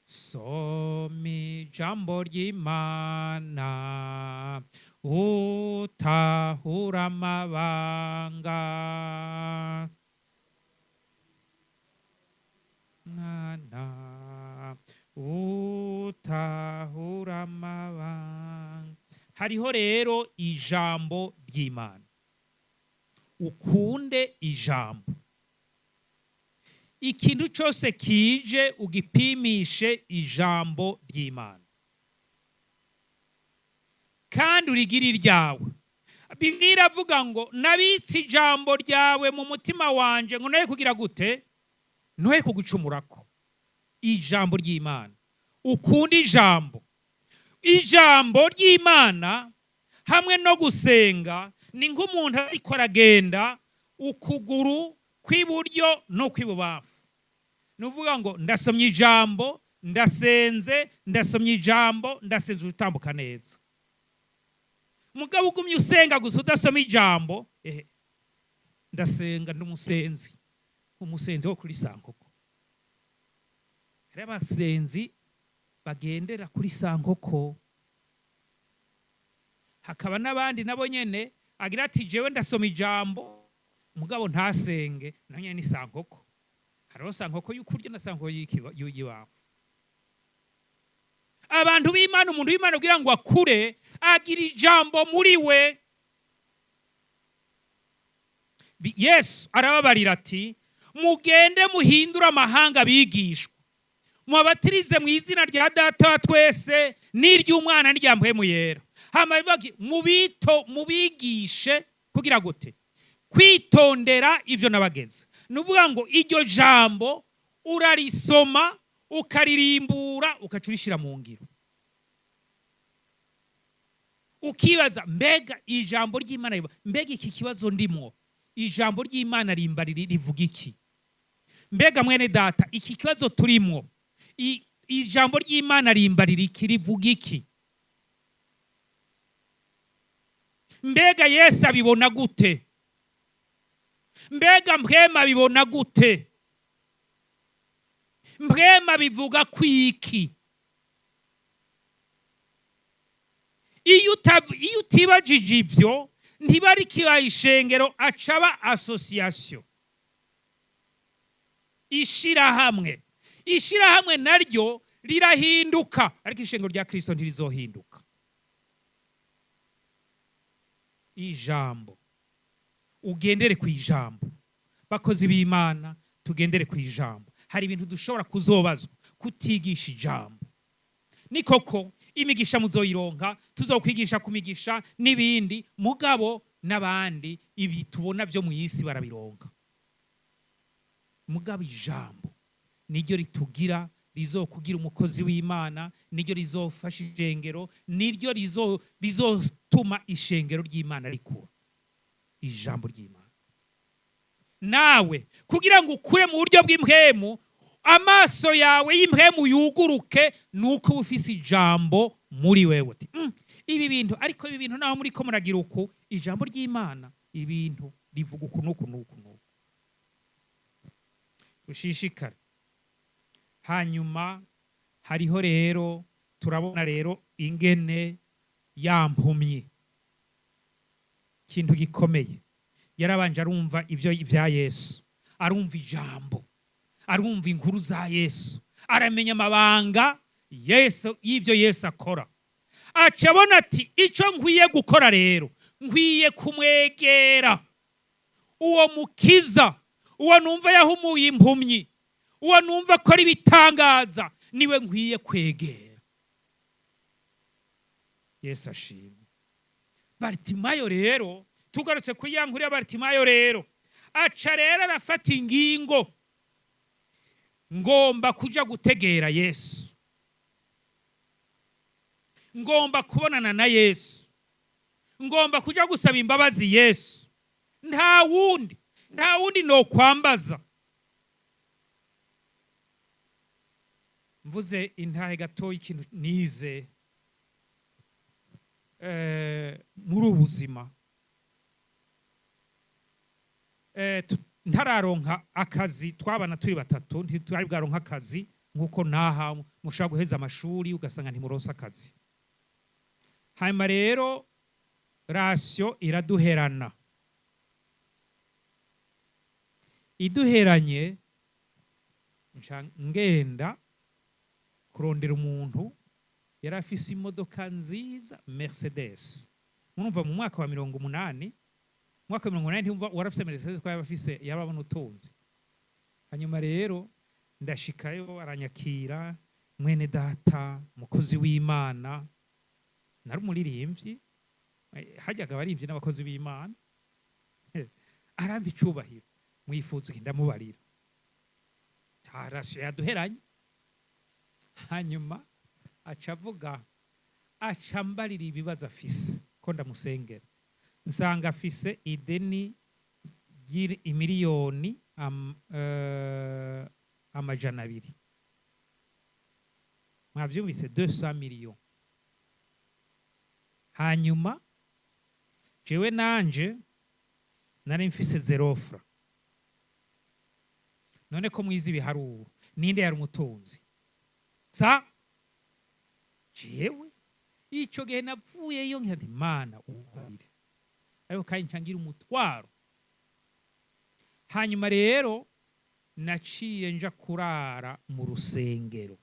Soma ijambo ry'Imana, utahura amabanga. Mwana utahura amabanga. Hariho rero ijambo ry'Imana. Ukunde ijambo. Ikintu cyose kije ugipimishe ijambo ry'Imana, kandi urigire iryawe. Bibiliya iravuga ngo nabitse ijambo ryawe mu mutima wanje ngo noye kugira gute? Noye kugucumurako. Ijambo ry'Imana, ukunde ijambo. Ijambo ry'Imana hamwe no gusenga ni nk'umuntu ariko aragenda ukuguru kw'iburyo no kw'ibubamfu. Ni ukuvuga ngo ndasomye ijambo, ndasenze, ndasomye ijambo, ndasenze, utambuka neza. Mugabo ugumye usenga gusa udasoma ijambo, ehe, ndasenga, ndi umusenzi, umusenzi wo kuri sankoko. Hari abasenzi bagendera kuri sankoko, hakaba n'abandi nabo nyene agira ati jewe ndasoma ijambo, mugabo ntasenge, naho nyene ni sankoko. Hariho sankoko y'ukurya na sankoko y'ibamfu. Abantu b'Imana, umuntu w'Imana kugira ngo akure agira ijambo muri we. Yesu arababarira ati mugende muhindure amahanga abigishwa, mubabatirize mu izina rya Data wa twese n'iry'Umwana n'irya Mpwemu Yera. Hama bivuga mubito mubigishe kugira gute? Kwitondera ivyo nabageze. Ni ukuvuga ngo iryo jambo urarisoma, ukaririmbura, ukaca urishira mu ngiro. Ukibaza mbega ijambo ry'Imana mbega iki kibazo ndimwo, ijambo ry'Imana rimba rivuga iki? Mbega mwene data, iki kibazo turimwo, ijambo ry'Imana rimba iki, rivuga iki? Mbega Yesu abibona gute? Mbega mpwema abibona gute? Mpwema bivuga kwiki? Iyo utibajije ivyo, ntibari kibaye ishengero, acaba association, ishirahamwe. Ishirahamwe naryo rirahinduka, ariko ishengero rya Kristo ntirizohinduka. Ijambo, ugendere ku ijambo. Bakozi b'Imana, tugendere ku ijambo. Hari ibintu dushobora kuzobazwa kutigisha ijambo. Ni koko imigisha muzoyironka, tuzokwigisha ku migisha n'ibindi, mugabo n'abandi ibi tubona vyo mu isi barabironka. Mugabo ijambo niryo ritugira, rizokugira umukozi w'Imana, niryo rizofasha ishengero, niryo rizotuma ishengero ry'Imana rikura. Ijambo ry'Imana nawe kugira ngo ukure mu buryo bw'impwemu, amaso yawe y'impwemu yuguruke, nuko uba ufise ijambo muri wewe. Uti, ibi bintu, ariko ibi bintu naho muri ko muragira uku, ijambo ry'Imana ibintu rivuga uku n'uku n'uku n'uku. Ushishikare. Hanyuma hariho rero turabona rero ingene yampumyi, ikintu gikomeye. Yarabanje arumva ivyo vya Yesu, arumva ijambo, arumva inkuru za Yesu, aramenya amabanga Yesu y'ivyo Yesu akora. Aca abona ati ico nkwiye gukora rero, nkwiye kumwegera uwo mukiza, uwo numva yahumuye impumyi, uwo numva akora ibitangaza, niwe nkwiye kwegera. Yesu ashimwe. Bartimayo rero, tugarutse kuri ya nkuru ya Bartimayo rero, aca rero arafata ingingo, ngomba kuja gutegera Yesu, ngomba kubonana na Yesu, ngomba kuja gusaba imbabazi Yesu. Nta wundi, Nta wundi nokwambaza. Mvuze intahe gatoya ikintu nize muri ubu buzima, ntararonka akazi, twabana turi batatu, ntitwari bwaronka akazi. Nk'uko naha mushobora guheza amashuri ugasanga ntimuronse akazi. Hanyuma rero ration iraduherana. Iduheranye, nca ngenda kurondera umuntu yari afise imodoka nziza, Mercedes. Murumva mu mwaka wa 80, mu mwaka wa 80, ntimva warafise Mercedes ko yaba afise, yaba abona utunzi. Hanyuma rero ndashikayo, aranyakira, mwene data, mukozi w'Imana. Nari umuririmbyi, hajyaga abaririmbyi n'abakozi b'Imana. Arampa icubahiro. Mwifuza iki? Ndamubarira ration yaduheranye. Hanyuma aca avuga, aca ambarira ibibazo afise ko ndamusengera. Nsanga afise ideni ry'imiliyoni 200. Mwavyumvise? 200 millions. Hanyuma jewe nanje nari mfise zéro franc. None ko mwize ibiharuro, ninde yari umutunzi? Sa jewe. Ico gihe navuyeyo ngira nti: "Mana, ubarire." Ariko kandi nca ngira umutwaro. Hanyuma rero naciye nja kurara mu rusengero.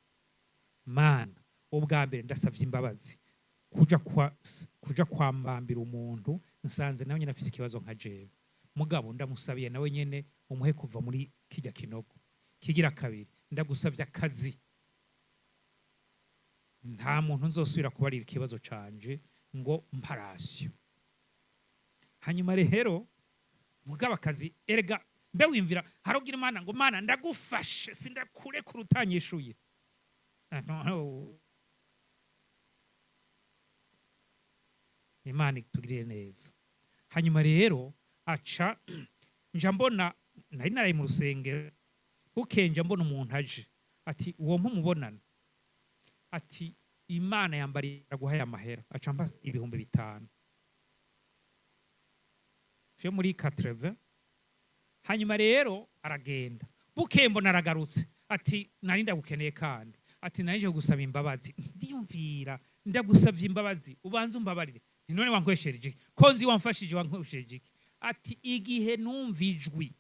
Mana, ubwa mbere ndasavye imbabazi kuja kwambambira umuntu nsanze nawe nyene afise ikibazo nka jewe, mugabo ndamusabiye nawe nyene umuhe kuva muri kijya kinogo. Kigira kabiri, ndagusavye akazi, nta muntu nzosubira kubarira ikibazo canje ngo mpa ration. Hanyuma rero mugabo akazi, erega mbe wimvira harugira Imana ngo: "Mana, ndagufashe, sindakurekura utanyishuye." Ah, no. Imana itugirire neza. Hanyuma rero aca nja mbona, nari naraye mu rusengero, bukeye nja mbona umuntu aje ati: "Uwo mpumubonana?" Ati: "Imana yambarira guha aya mahera." Aca mpa 5000 vyo muri 80. Hanyuma rero aragenda. Bukeye mbona aragarutse ati: "Nari ndagukeneye." Kandi ati: "Nari nje gusaba imbabazi." Ndiyumvira: "Ndagusavye imbabazi, ubanze umbabarire." Nti: "None wankweshereje iki? Ko nzi wamfashije, wankweshereje iki?" Ati: "Igihe numva ijwi,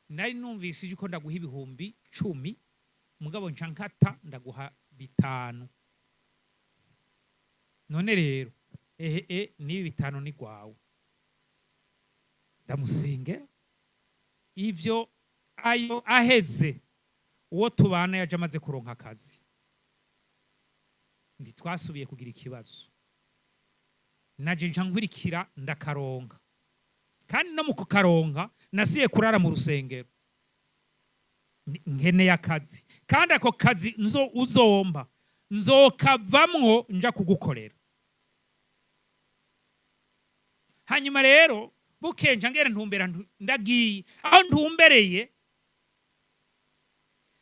nari numvise ijwi ko ndaguha 10,000, mugabo nca nkata ndaguha 5. None rero ehe n'ibi 5 ni gwawe." Ndamusengera ivyo. Ayo aheze, uwo tubana yaje amaze kuronka akazi. Ntitwasubiye kugira ikibazo. Naje nca nkurikira, ndakaronka. Kandi no mu kukaronka nasiye kurara mu rusengero. Nkeneye akazi, kandi ako kazi nzo uzomba nzokavamwo nja kugukorera. Hanyuma rero bukeye nca ngera ntumbera, ndagiye aho ntumbereye,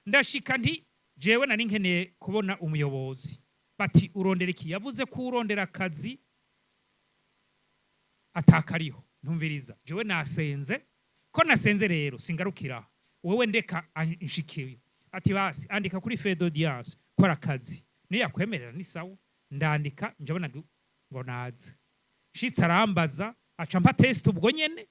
ndashika nti: "Jewe nari nkeneye kubona umuyobozi." Bati: "Urondera iki?" Yavuze ko urondera akazi atakariho. Ntumviriza, jewe nasenze. Ko nasenze rero singarukira wewe, ndeka nshikiwe. Ati: "Basi andika kuri feuille d'audience kora akazi, niyo yakwemerera ni sawa." Ndandika, njabona ngo naze. Shitse arambaza, aca mpa test ubwo nyene.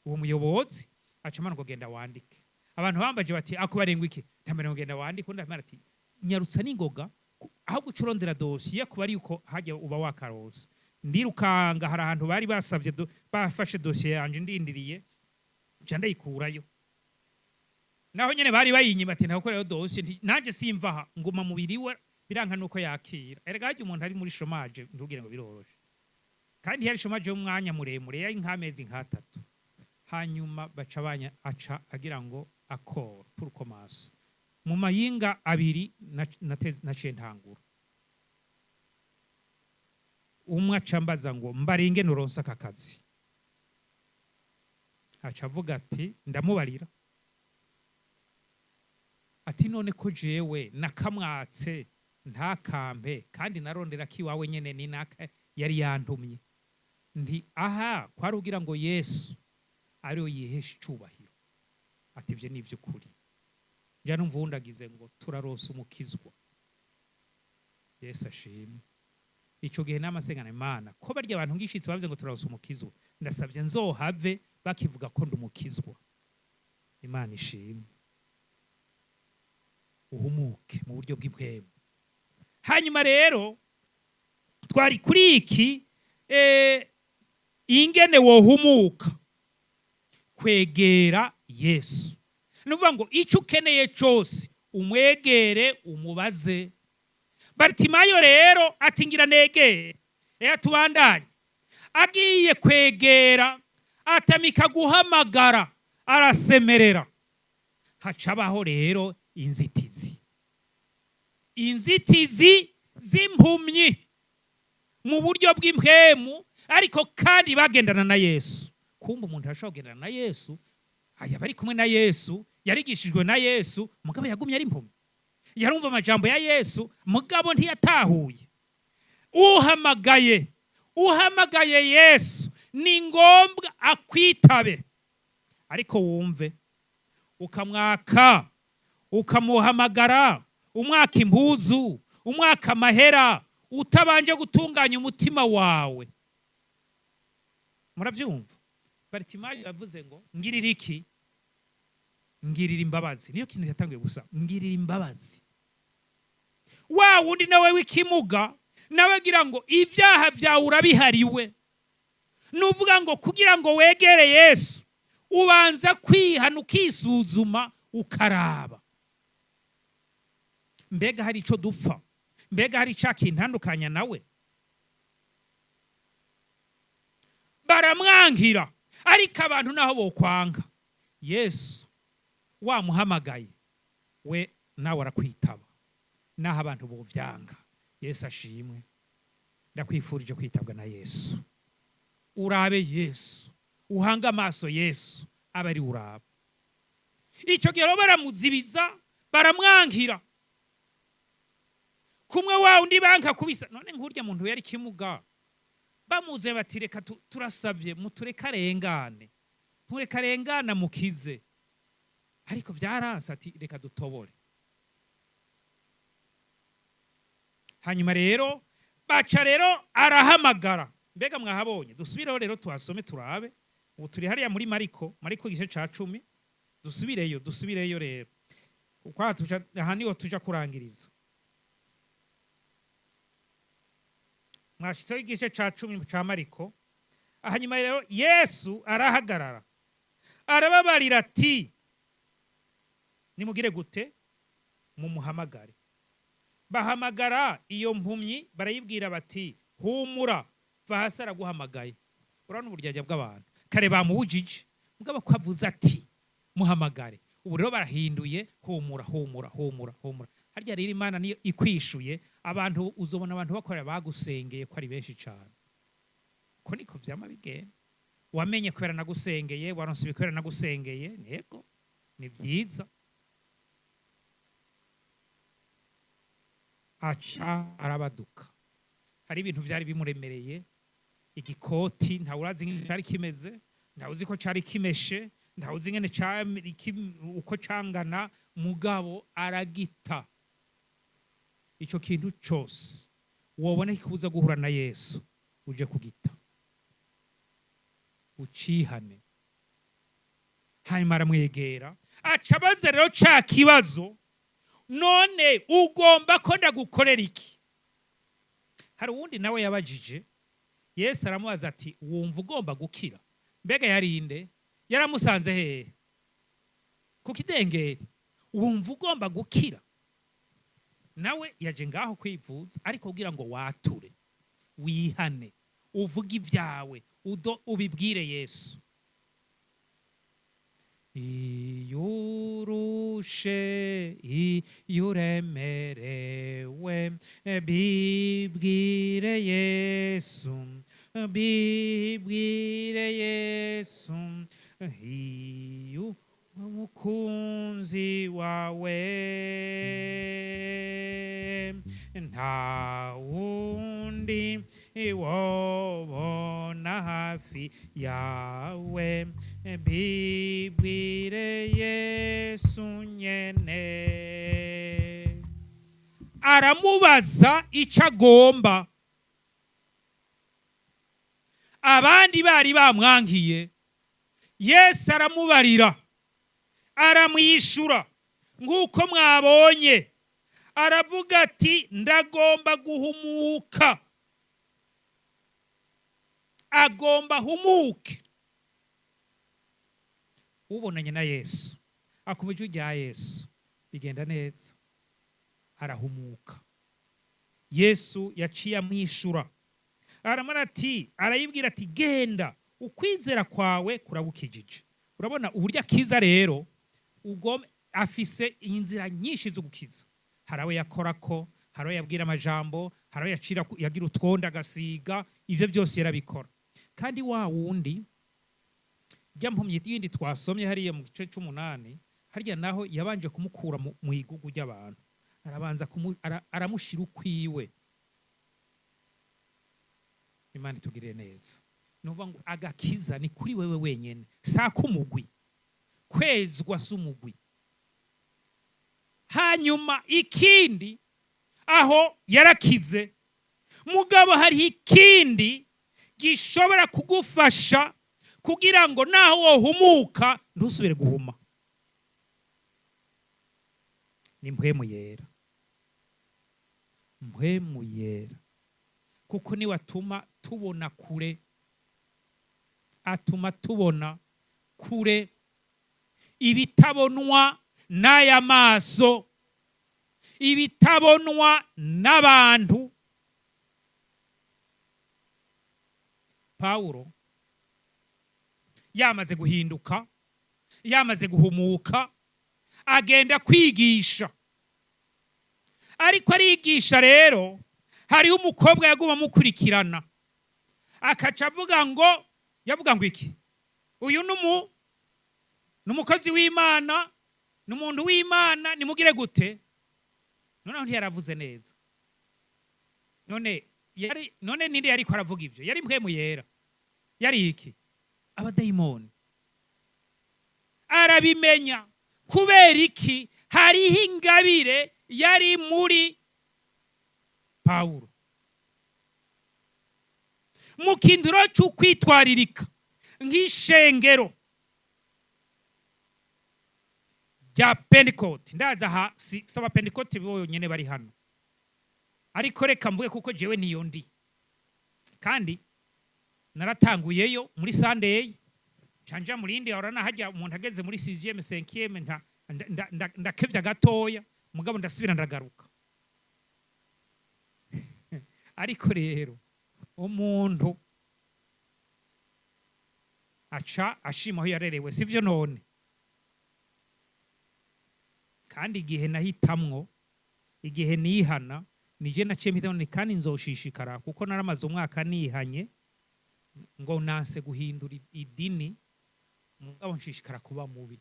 Uwo muyobozi aca amana ngo: "Genda wandike." Abantu bambaje bati: "Akubarengwa iki?" Ndamara ngo: "Genda wandike." Undi aramara ati: "Nyarutsa n'ingoga aho guca urondera dosiye kuba ari uko hajya uba wakaronse." Ndirukanga, hari ahantu bari basavye bafashe dosiye yanje ndindiriye, nca ndayikurayo. Naho nyene bari bayinyima, ati: "Ntagukorerayo dosiye." Nti: "Nanje simva aha." Nguma mubiri we biranka nuko yakira. Erega harya umuntu ari muri chômage, ntugire ngo biroroshe. Kandi yari chômage y'umwanya muremure, yari nk'amezi nk'atatu. Hanyuma baca banya, aca agira ngo accord pour commencer. Mu mayinga 2 naciye ntangura. Umwe aca mbaza ngo: "Mbaringe nuronse aka kazi?" Aca avuga ati ndamubarira, ati none ko jewe nakamwatse ntakampe, kandi narondera ko iwawe nyene ni naka yari yantumye. Nti aha kwari ugira ngo Yesu ariwe yihesha icubahiro. Ati ivyo ni ivy'ukuri. Nja numva wundagize ngo turaronse umukizwa. Yesu ashimwe. Ico gihe namasengana Imana ko barya abantu ngishitse bavuze ngo turaronse umukizwa, ndasabye nzohave bakivuga ko ndumukizwa. Imana ishimwe. Uhumuke mu buryo bw'impwemu. Hanyuma rero twari kuri iki, ingene wohumuka kwegera Yesu. Ni ukuvuga ngo icyo ukeneye cyose umwegere, umubaze. Baritimayo rero ati ngira negere, reka tubandanye. Agiye kwegera atamika guhamagara, arasemerera, hacabaho rero inzitizi, inzitizi z'impumyi mu buryo bw'impwemu, ariko kandi bagendana na Yesu. Kumva umuntu arashobora kugendana na Yesu, aya bari kumwe na Yesu, yarigishijwe na Yesu, mugabo yagumye ari impumyi. Yarumva amajambo ya Yesu, mugabo ntiyatahuye. Uhamagaye Yesu ni ngombwa akwitabe, ariko wumve ukamwaka, ukamuhamagara, umwaka impuzu, umwaka amahera, utabanje gutunganya umutima wawe. Murabyumva? Baritimayo yavuze ngo ngirira iki? Ngirira imbabazi. Niyo kintu yatangiye gusa, ngirira imbabazi. Wa wundi nawe w'ikimuga nawe agira ngo ibyaha byawe urabihariwe. Nuvuga ngo kugira ngo wegere Yesu ubanza kwihana, ukisuzuma, ukaraba mbega hari ico dupfa, mbega hari ica kintandukanya nawe. Baramwankira, ariko abantu naho bokwanga Yesu wamuhamagaye we nawe arakwitaba, naho abantu bovyanga. Yesu ashimwe. Ndakwifurije kwitabwa na Yesu. Urabe Yesu, uhange amaso Yesu, abe ari uraba. Ico gihe rero baramuzibiza, baramwankira kumwe wa undi banka kubisa. None nkurya muntu yari kimuga, bamuze bati reka turasavye mutureke arengane, ntureka arengana mukize. Ariko byaranse, ati reka dutobore. Hanyuma rero baca rero arahamagara. Mbega mwahabonye? Dusubireho rero tuhasome turabe. Ubu turi hariya muri Mariko, Mariko igice ca 10. Dusubireyo, dusubireyo rero. Kuko aha niho tuja kurangiriza. Mwashitseho igice ca 10 ca Mariko. Hanyuma rero Yesu arahagarara, arababarira ati nimugire gute? Mumuhamagare. Bahamagara iyo mpumyi, barayibwira bati humura, va hasi araguhamagaye. Urabona uburyarya bw'abantu. Kare bamuwujije, mugabo ko avuze ati muhamagare. Ubu rero barahinduye, humura, humura, humura, humura. Harya rero Imana niyo ikwishuye. Abantu uzobona abantu bakorera bagusengeye ko ari benshi cyane. Ko niko vyama bigenda. Wamenye kubera nagusengeye, waronse ibikorera nagusengeye, yego ni vyiza. Aca arabaduka. Hari ibintu vyari bimuremereye, igikoti ntawe urazi ingene cari kimeze, ntawe uzi ko cari kimeshe, ntawe uzi ingene uko cangana, mugabo aragita. Ico kintu cose wobona kikubuza guhura na Yesu, uje kugita, ucihane. Hanyuma aramwegera, aca abaza rero ca kibazo, none ugomba ko ndagukorera iki? Hari uwundi nawe yabajije Yesu, aramubaza ati wumva ugomba gukira? Mbega yarinde? Yaramusanze hehe? Ku kidengeri. Wumva ugomba gukira? Nawe yaje ngaho kwivuza, ariko kugira ngo wature, wihane, uvuge ibyawe, ubibwire Yesu. Iyurushe, iyuremerewe, bibwire Yesu, bibwire Yesu. Iyo umukunzi wawe, nta wundi wobona hafi yawe. Bibwire Yesu nyene. Aramubaza icyo agomba. Abandi bari bamwankiye, Yesu aramubarira, aramwishyura. Nk'uko mwabonye, aravuga ati: "Ndagomba guhumuka." Agomba ahumuke. Ubonanye na Yesu, akumva ijwi rya Yesu, bigenda neza, arahumuka. Yesu yaciye amwishyura, aramara ati, arayibwira ati: "Genda, ukwizera kwawe kuragukijije." Urabona uburyo akiza rero? Ugome afise inzira nyinshi zo gukiza. Hari abo yakora ko, hari abo yabwira amajambo, hari abo yacira, yagira utwonda agasiga. Ivyo byose yarabikora. Kandi wa wundi rya mpumyi yindi twasomye hariya mu gice c'umunani, harya naho yabanje kumukura mu igugu ry'abantu, arabanza aramushira ukwiwe. Imana itugirire neza. Ni ukuvuga ngo agakiza ni kuri wewe wenyene, si ak'umugwi. Kwezwa si umugwi. Hanyuma ikindi, aho yarakize, mugabo hariho ikindi gishobora kugufasha kugira ngo naho wohumuka ntusubire guhuma, ni Mpwemu Yera. Mpwemu Yera, kuko niwe atuma tubona kure, atuma tubona kure ibitabonwa n'aya maso, ibitabonwa n'abantu. Pawulo yamaze guhinduka, yamaze guhumuka, agenda kwigisha. Ariko arigisha rero, hariho umukobwa yaguma amukurikirana, akaca avuga ngo, yavuga ngo iki? "Uyu ni umukozi w'Imana, ni umuntu w'Imana, nimugire gute?" Noneho ntiyaravuze neza. None yari, none ninde yariko aravuga ivyo? Yari Mpwemu Yera? Yari iki? Abadayimoni. Arabimenya. Kubera iki? Hariho ingabire yari muri Pawulo. Mu kinduro c'ukwitwaririka nk'ishengero rya Pentekote, ndaza aha si abapentekote bonyene bari hano, ariko reka mvuge kuko jewe niyo ndi, kandi naratanguyeyo muri Sunday, canja mu rindi. Ahora hajya umuntu ageze muri 6e, 5e, ndakevya gatoya, mugabo ndasubira ndagaruka. Ariko rero umuntu aca ashima aho yarerewe, sivyo? None kandi igihe nahitamwo, igihe nihana, nije naciye mpitamwo ni kandi nzoshishikara, kuko naramaze umwaka nihanye ngo nanse guhindura idini, mugabo nshishikara kuba mubi.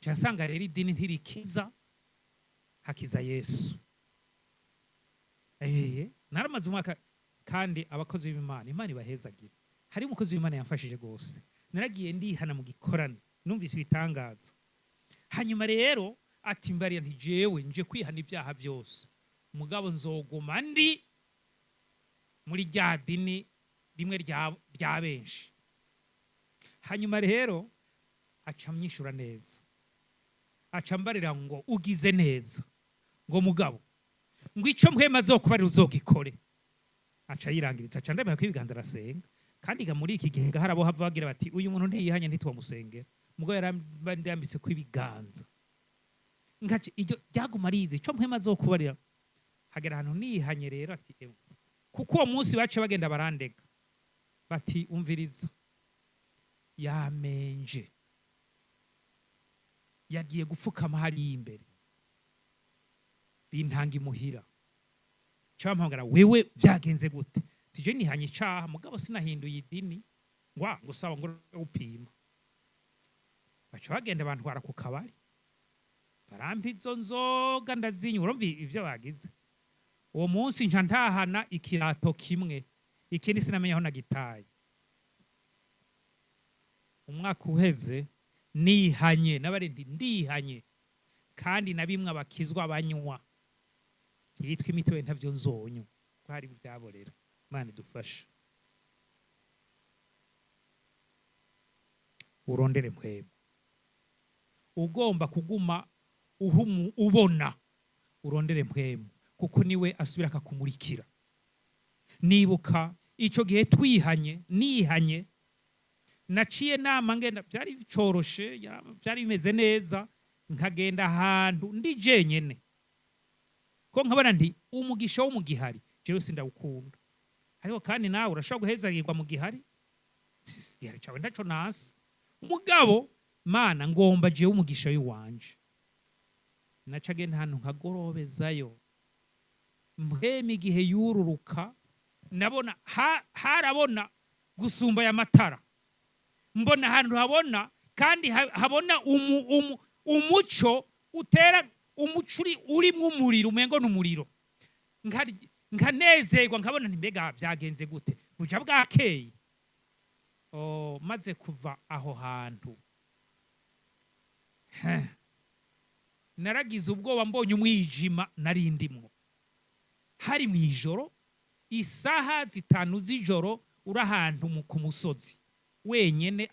Nca nsanga rero idini ntirikiza, hakiza Yesu. Naramaze umwaka. Kandi abakozi b'Imana, Imana ibahezagire. Hari umukozi w'Imana yamfashije rwose. Naragiye ndihana mu gikorane, numvise ibitangaza. Hanyuma rero ati: "Mbariya nti jewe nje kwihana ibyaha byose, mugabo nzoguma ndi muri rya dini rimwe rya benshi." Hanyuma rero aca amyishura neza, aca ambarira ngo: "Ugize neza," ngo "mugabo ngo icyo Mpwema azokubarira uzogikore." Aca yirangiriza, aca ndabona ko ibiganza, arasenga. Kandi ga muri iki gihe hari abo hava bagira bati: "Uyu muntu ntiyihanye, ntitwamusengera." Mugabo yarambitse ko ibiganza, nkaca iryo ryaguma rize, icyo Mpwema azokubarira. Hagera ahantu nihanye rero, ati: "Ewe," kuko uwo munsi baciye bagenda barandega bati: "Umviriza, yamenje, yagiye gupfukama hariya imbere." Bintanga imuhira, cabampamagara: "Wewe byagenze gute?" Tije nihanye icaha, mugabo sinahinduye idini. Ngwa ngo sawa, ngo upima. Baca bagenda bantwara ku kabari, barampa izo nzoga ndazinywa. Urumva ivyo bagize uwo munsi, nca ntahana ikirato kimwe, ikindi sinamenya aho nagitaye. Umwaka uheze nihanye, nabari nti ndihanye, kandi na bimwe abakizwa banywa byitwa imitobe ntavyo nzonywa, ko hari ibyaborera. Imana idufashe. Urondere mpwemu. Ugomba kuguma uhumu ubona, urondere mpwemu, kuko niwe asubira akakumurikira. Nibuka ico gihe twihanye, nihanye, naciye nama ngenda, byari coroshe, byari bimeze neza, nkagenda ahantu ndi jenyene, ko nkabona nti umugisha wo mu gihari jewe sindawukunda. Ariko kandi nawe urashobora guhezagirwa mu gihari, igihari cawe ntaco nasi. Mugabo Mana, ngomba jewe umugisha w'iwanje. Naca agenda ahantu nkagorobezayo mpwema. Igihe yururuka nabona harabona gusumba aya matara, mbona ahantu habona kandi habona umuco utera, umuco uri urimwo umuriro, umengo n'umuriro. Nkanezerwa, nkabona nti mbega byagenze gute, buja bwakeye. Oh, maze kuva aho hantu, naragize ubwoba mbonye umwijima nari ndimwo. Hari mu ijoro, isaha 5 z'ijoro, uri ahantu ku musozi wenyene,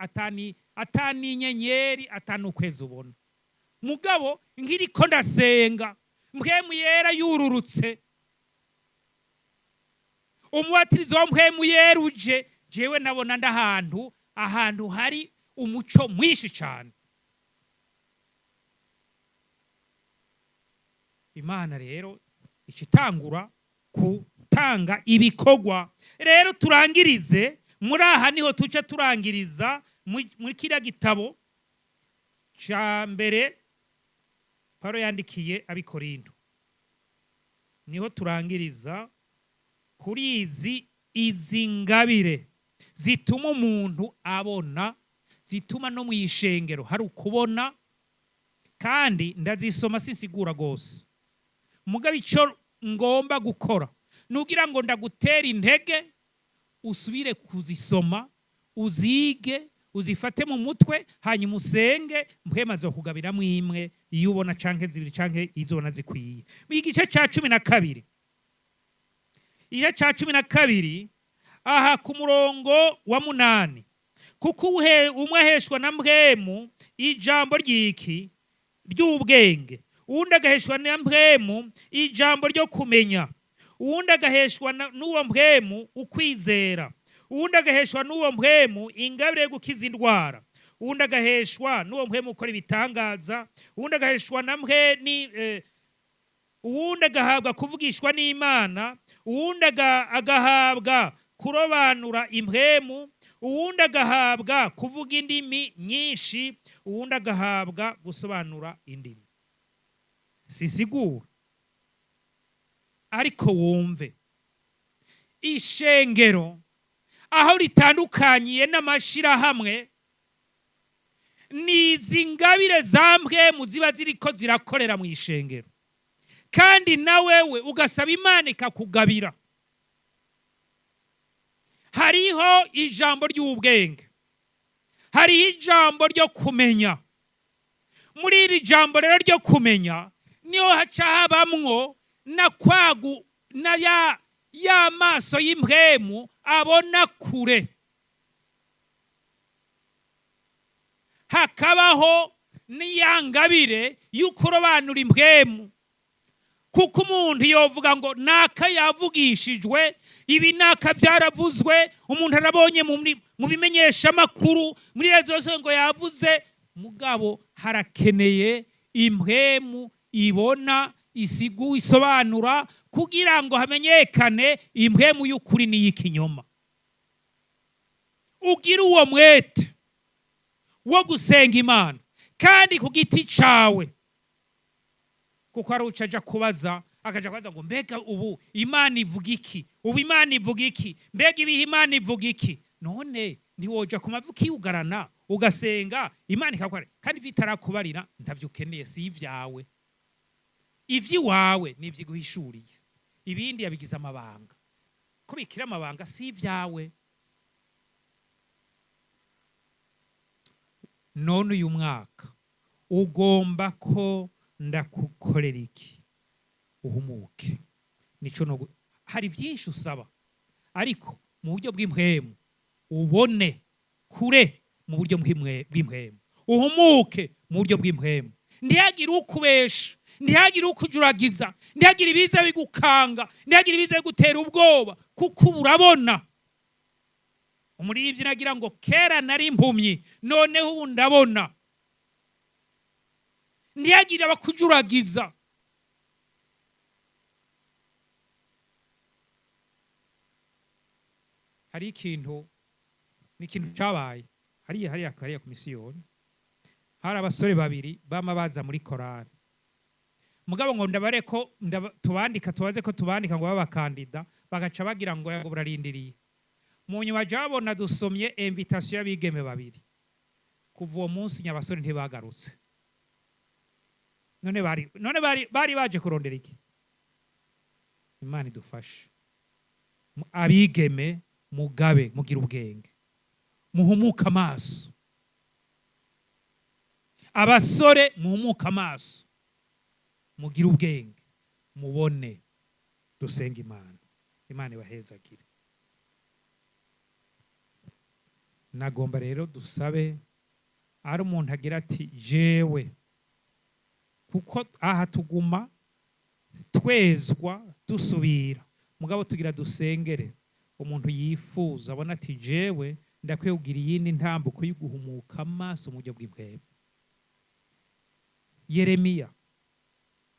atani inyenyeri, atani ukwezi ubona. Mugabo nkiriko ndasenga, mpwemu yera yururutse, umubatirizo wa mpwemu yera uje, jewe nabona ndahantu ahantu hari umuco mwinshi cyane. Imana rero icitangura gutanga ibikorwa. Rero turangirize muri aha, niho tuce turangiriza muri kiriya gitabo ca mbere Paulo yandikiye ab'Ikorinto, niho turangiriza kuri izi ngabire zituma umuntu abona, zituma no mu ishengero hari ukubona. Kandi ndazisoma sinsigura gose, mugabo ico ngomba gukora nugira ngo ndagutera intege usubire kuzisoma, uzige, uzifate mu mutwe, hanyuma usenge mpwema zo kugabiramwo imwe iyo ubona, canke zibiri, canke izobona zikwiye. Igice ca 12, igice ca 12 aha ku murongo wa 8: kuko umwe aheshwa na mpwemu ijambo ry'iki ry'ubwenge, uwundi agaheshwa na mpwemu ijambo ryo kumenya, uwundi agaheshwa n'uwo mpwemu ukwizera, uwundi agaheshwa n'uwo mpwemu ingabire yo gukiza indwara, uwundi agaheshwa n'uwo mpwemu ukora ibitangaza, uwundi agaheshwa na mwe ni uwundi agahabwa kuvugishwa n'Imana, uwundi agahabwa kurobanura impwemu, uwundi agahabwa kuvuga indimi nyinshi, uwundi agahabwa gusobanura indimi. Sinsigura, ariko wumve ishengero aho ritandukanyiye n'amashirahamwe ni izi ngabire za mpwemu ziba ziriko zirakorera mu ishengero, kandi na wewe ugasaba Imana ikakugabira. Hariho ijambo ry'ubwenge, hariho ijambo ryo kumenya. Muri iri jambo rero ryo kumenya niho haca habamwo na kwagu na ya maso y'impwemu abona kure, hakabaho n'iyangabire y'ukurobanura impwemu. Kuko umuntu yovuga ngo naka yavugishijwe ibi, naka byaravuzwe, umuntu arabonye mu bimenyeshamakuru, muri rezo zose ngo yavuze. Mugabo harakeneye impwemu ibona, isigu, isobanura, kugira ngo hamenyekane impwemu y'ukuri n'iy'ikinyoma. Ugira uwo mwete wo gusenga Imana kandi ku giti cawe, kuko ari uca aja kubaza, akaja kubaza ngo mbega ubu Imana ivuga iki, ubu Imana ivuga iki, mbega ibihe Imana ivuga iki? None Ntiwoja ku mavi ukiyugarana, ugasenga Imana ikakubarira? Kandi ivyo itarakubarira ntavyo ukeneye, si ivyawe. Ivy'iwawe ni ivyiguhishuriye, ibindi yabigize amabanga. Ko bikira amabanga, si ivyawe. None uyu mwaka ugomba ko ndakukorera iki? Uhumuke. Nico no hari byinshi usaba, ariko mu buryo bw'impwemu ubone kure, mu buryo bw'impwemu uhumuke, mu buryo bw'impwemu ntihagire ukubesha, ntihagire ukujuragiza, ntihagire ibiza bigukanga, ntihagire ibiza bigutera ubwoba, kuko ubu urabona. Umuririmbyi nagira ngo: "Kera nari impumyi, noneho ubu ndabona." Ntihagire abakujuragiza. Hari ikintu, ni ikintu cyabaye hariya ku misiyoni. Hari abasore babiri bama baza muri korali, mugabo ngo ndabare ko tubandika, tubaze ko tubandika ngo babe abakandida, bagaca bagira ngo burarindiriye. Mu nyuma babona dusomye invitation y'abigeme babiri. Kuva uwo munsi nyabasore ntibagarutse. None bari baje kurondera iki? Imana idufashe. Abigeme mugabe, mugira ubwenge, muhumuke amaso. Abasore muhumuke amaso, mugire ubwenge, mubone. Dusenga Imana. Imana ibahezagire. Nagomba rero dusabe, ari umuntu agira ati: "Jewe", kuko aha tuguma twezwa dusubira, mugabo tugira dusengere umuntu yifuza, abona ati: "Jewe ndakwiye kugira iyindi ntambuko yo guhumuka amaso mu buryo bw'impwemu." Yeremiya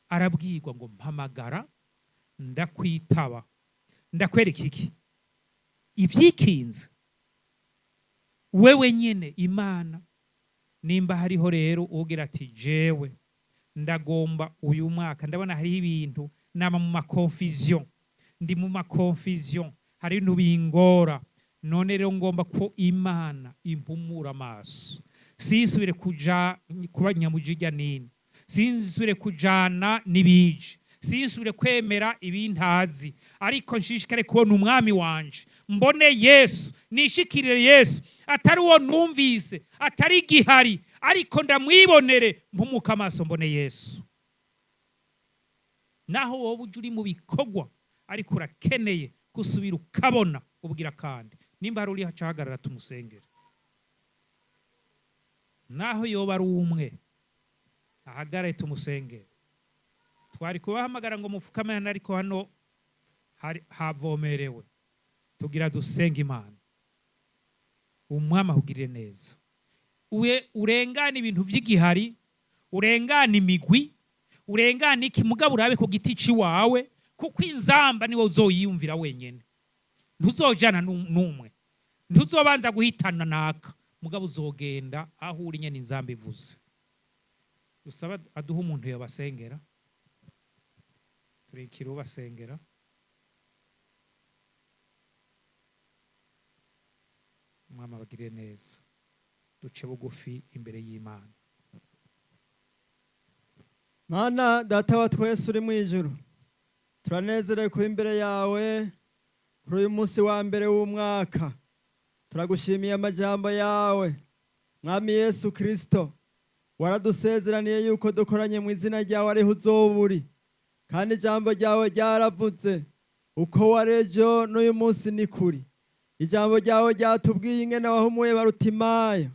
arabwirwa ngo: "Mpamagara ndakwitaba, ndakwereka iki ibyikinze wewe nyene Imana." Nimba hariho rero ugira ati: "Jewe ndagomba uyu mwaka, ndabona hariho ibintu nama mu ma confusion, ndi mu ma confusion, hari ibintu bingora, none rero ngomba ko Imana impumura amaso, sinsubire kuja kuba nyamujijya nini, sinsubire kujana n'ibije, sinsubire kwemera ibintazi, ariko nshishikare kubona Umwami wanje, mbone Yesu, nishikirire Yesu, atari uwo numvise, atari igihari, ariko ndamwibonere, mpumuka amaso mbone Yesu." Naho wowe ujya uri mu bikorwa, ariko urakeneye gusubira ukabona ubwira. Kandi nimba hari uri hacahagarara tumusengere, naho yoba ari umwe ahagarare tumusengere. Twari kubahamagara ngo mupfukame hano, ariko hano havomerewe. Tugira dusenga Imana. Umwami ahugirire neza. Uwe urengane ibintu vy'igihari, urengane imigwi, urengane iki, mugabo urabe ku giti ciwawe, kuko inzamba niwe uzoyiyumvira wenyene. Ntuzojana n'umwe, ntuzobanza guhitana naka, mugabo uzogenda aho uri nyene inzamba ivuze. Dusaba aduha umuntu yobasengera. Turikira ubasengera. Umwami abagirire neza. Duce bugufi imbere y'Imana. Mana Data wa twese uri mu ijuru, turanezerewe kuba imbere yawe kuri uyu munsi wa mbere w'umwaka. Turagushimiye amajambo yawe. Mwami Yesu Kirisito, waradusezeraniye yuko dukoranye mu izina ryawe ariho uzoba uri, kandi ijambo ryawe ryaravuze uko warejo n'uyu munsi ni kuri. Ijambo ryawe ryatubwiye ingene wahumuye Barutimayo,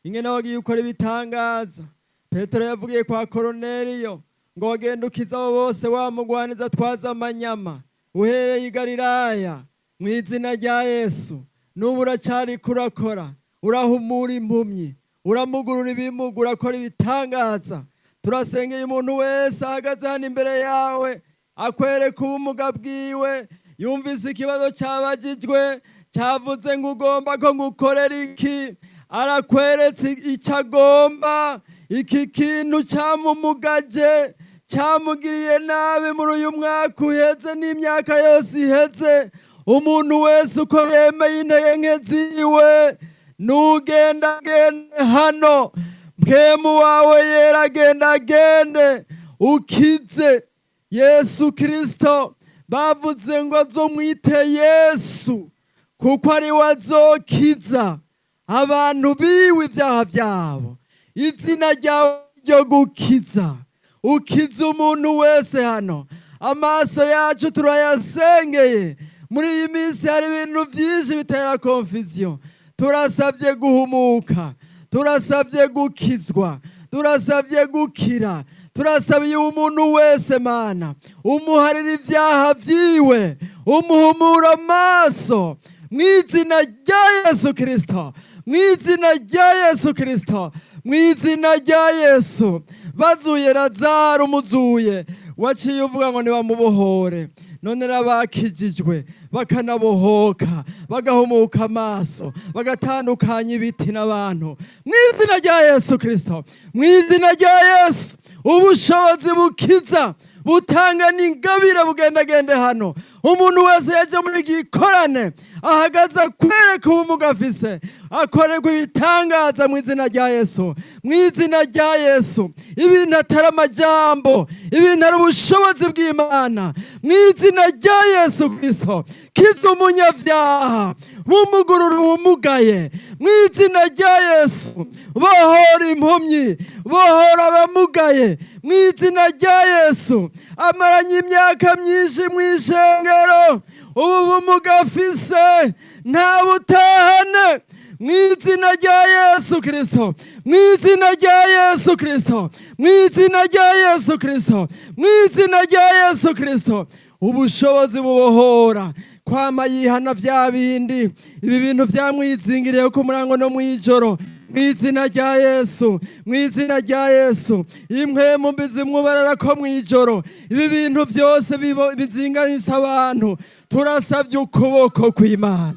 ingene wagiye ukora ibitangaza. Petero yavugiye kwa Koroneliyo ngo wagenda ukiza abo bose, wamugwaniza twaza amanyama uhereye i Galilaya. Mu izina rya Yesu, n'ubu uracyari kurakora, urahumura impumyi, uramugurura ibimuga, urakora ibitangaza. Turasengeye umuntu wese ahagaze hano imbere yawe, akwereka ubumuga bwiwe, yumvise ikibazo cyabagijwe cyavuze ngo: "Ugomba ko ngukorera iki?" Arakweretse icyo agomba. Iki kintu cyamumugaje, cyamugiriye nabi muri uyu mwaka uheze n'imyaka yose iheze. Umuntu wese uko yemeye intege nke ziwe. Nugendagende hano, mpwemu wawe yera gendagende ukize. Yesu Kristo bavuze ngo azomwite Yesu kuko ari we azokiza abantu biwe ibyaha byabo. Izina ryawe ryo gukiza, ukiza umuntu wese hano. Amaso yacu turayasengeye. Muri iyi minsi hari ibintu byinshi bitera confusion. Turasabye guhumuka, turasabye gukizwa, turasabye gukira, turasabiye umuntu wese. Mana, umuharira ibyaha byiwe, umuhumura amaso mu izina rya Yesu Kirisito, mu izina rya Yesu Kirisito, mu izina rya Yesu. Bazuye Lazaro, umuzuye waciye uvuga ngo nibamubohore. None rabakijijwe bakanabohoka, bagahumuka amaso, bagatandukanya ibiti n'abantu, mu izina rya Yesu Kirisito, mu izina rya Yesu. Ubushobozi bukiza, butanga n'ingabire bugendagende hano. Umuntu wese yaje muri gikorane ahagaze akwereka ubumuga afise, akorerwa ibitangaza mu izina rya Yesu, mu izina rya Yesu. Ibintu atari amajambo, ibintu ari ubushobozi bw'Imana, mu izina rya Yesu Kristo. Kiza umunyabyaha, bumugurura ubumugaye mu izina rya Yesu. Bohora impumyi, bohora abamugaye mu izina rya Yesu. Amaranye imyaka myinshi mu ishengero, ubu bumuga afise nta butahane mu izina rya Yesu Kirisito, mu izina rya Yesu Kirisito, mu izina rya Yesu Kirisito, mu izina rya Yesu Kirisito. Ubushobozi bubohora kwama yihana bya bindi, ibi bintu byamwizingiriye ku murango no mw'ijoro, mu izina rya Yesu, mu izina rya Yesu. Impwemu mbi zimwubarara ko mw'ijoro, ibi bintu byose bizinganisa abantu, turasabye ukuboko kw'Imana,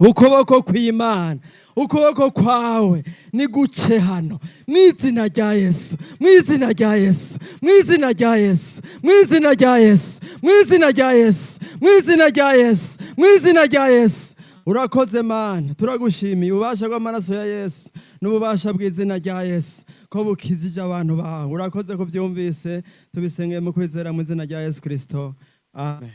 ukuboko kw'Imana, ukuboko kwawe ni guce hano mu izina rya Yesu, mu izina rya Yesu, mu izina rya Yesu, mu izina rya Yesu, mu izina rya Yesu, mu izina rya Yesu, mu izina rya Yesu. Urakoze Mana, turagushimiye ububasha bw'amaraso ya Yesu n'ububasha bw'izina rya Yesu ko bukizije abantu bawe. Urakoze ko byumvise, tubisengeye mu kwizera mu izina rya Yesu Kirisito, amen.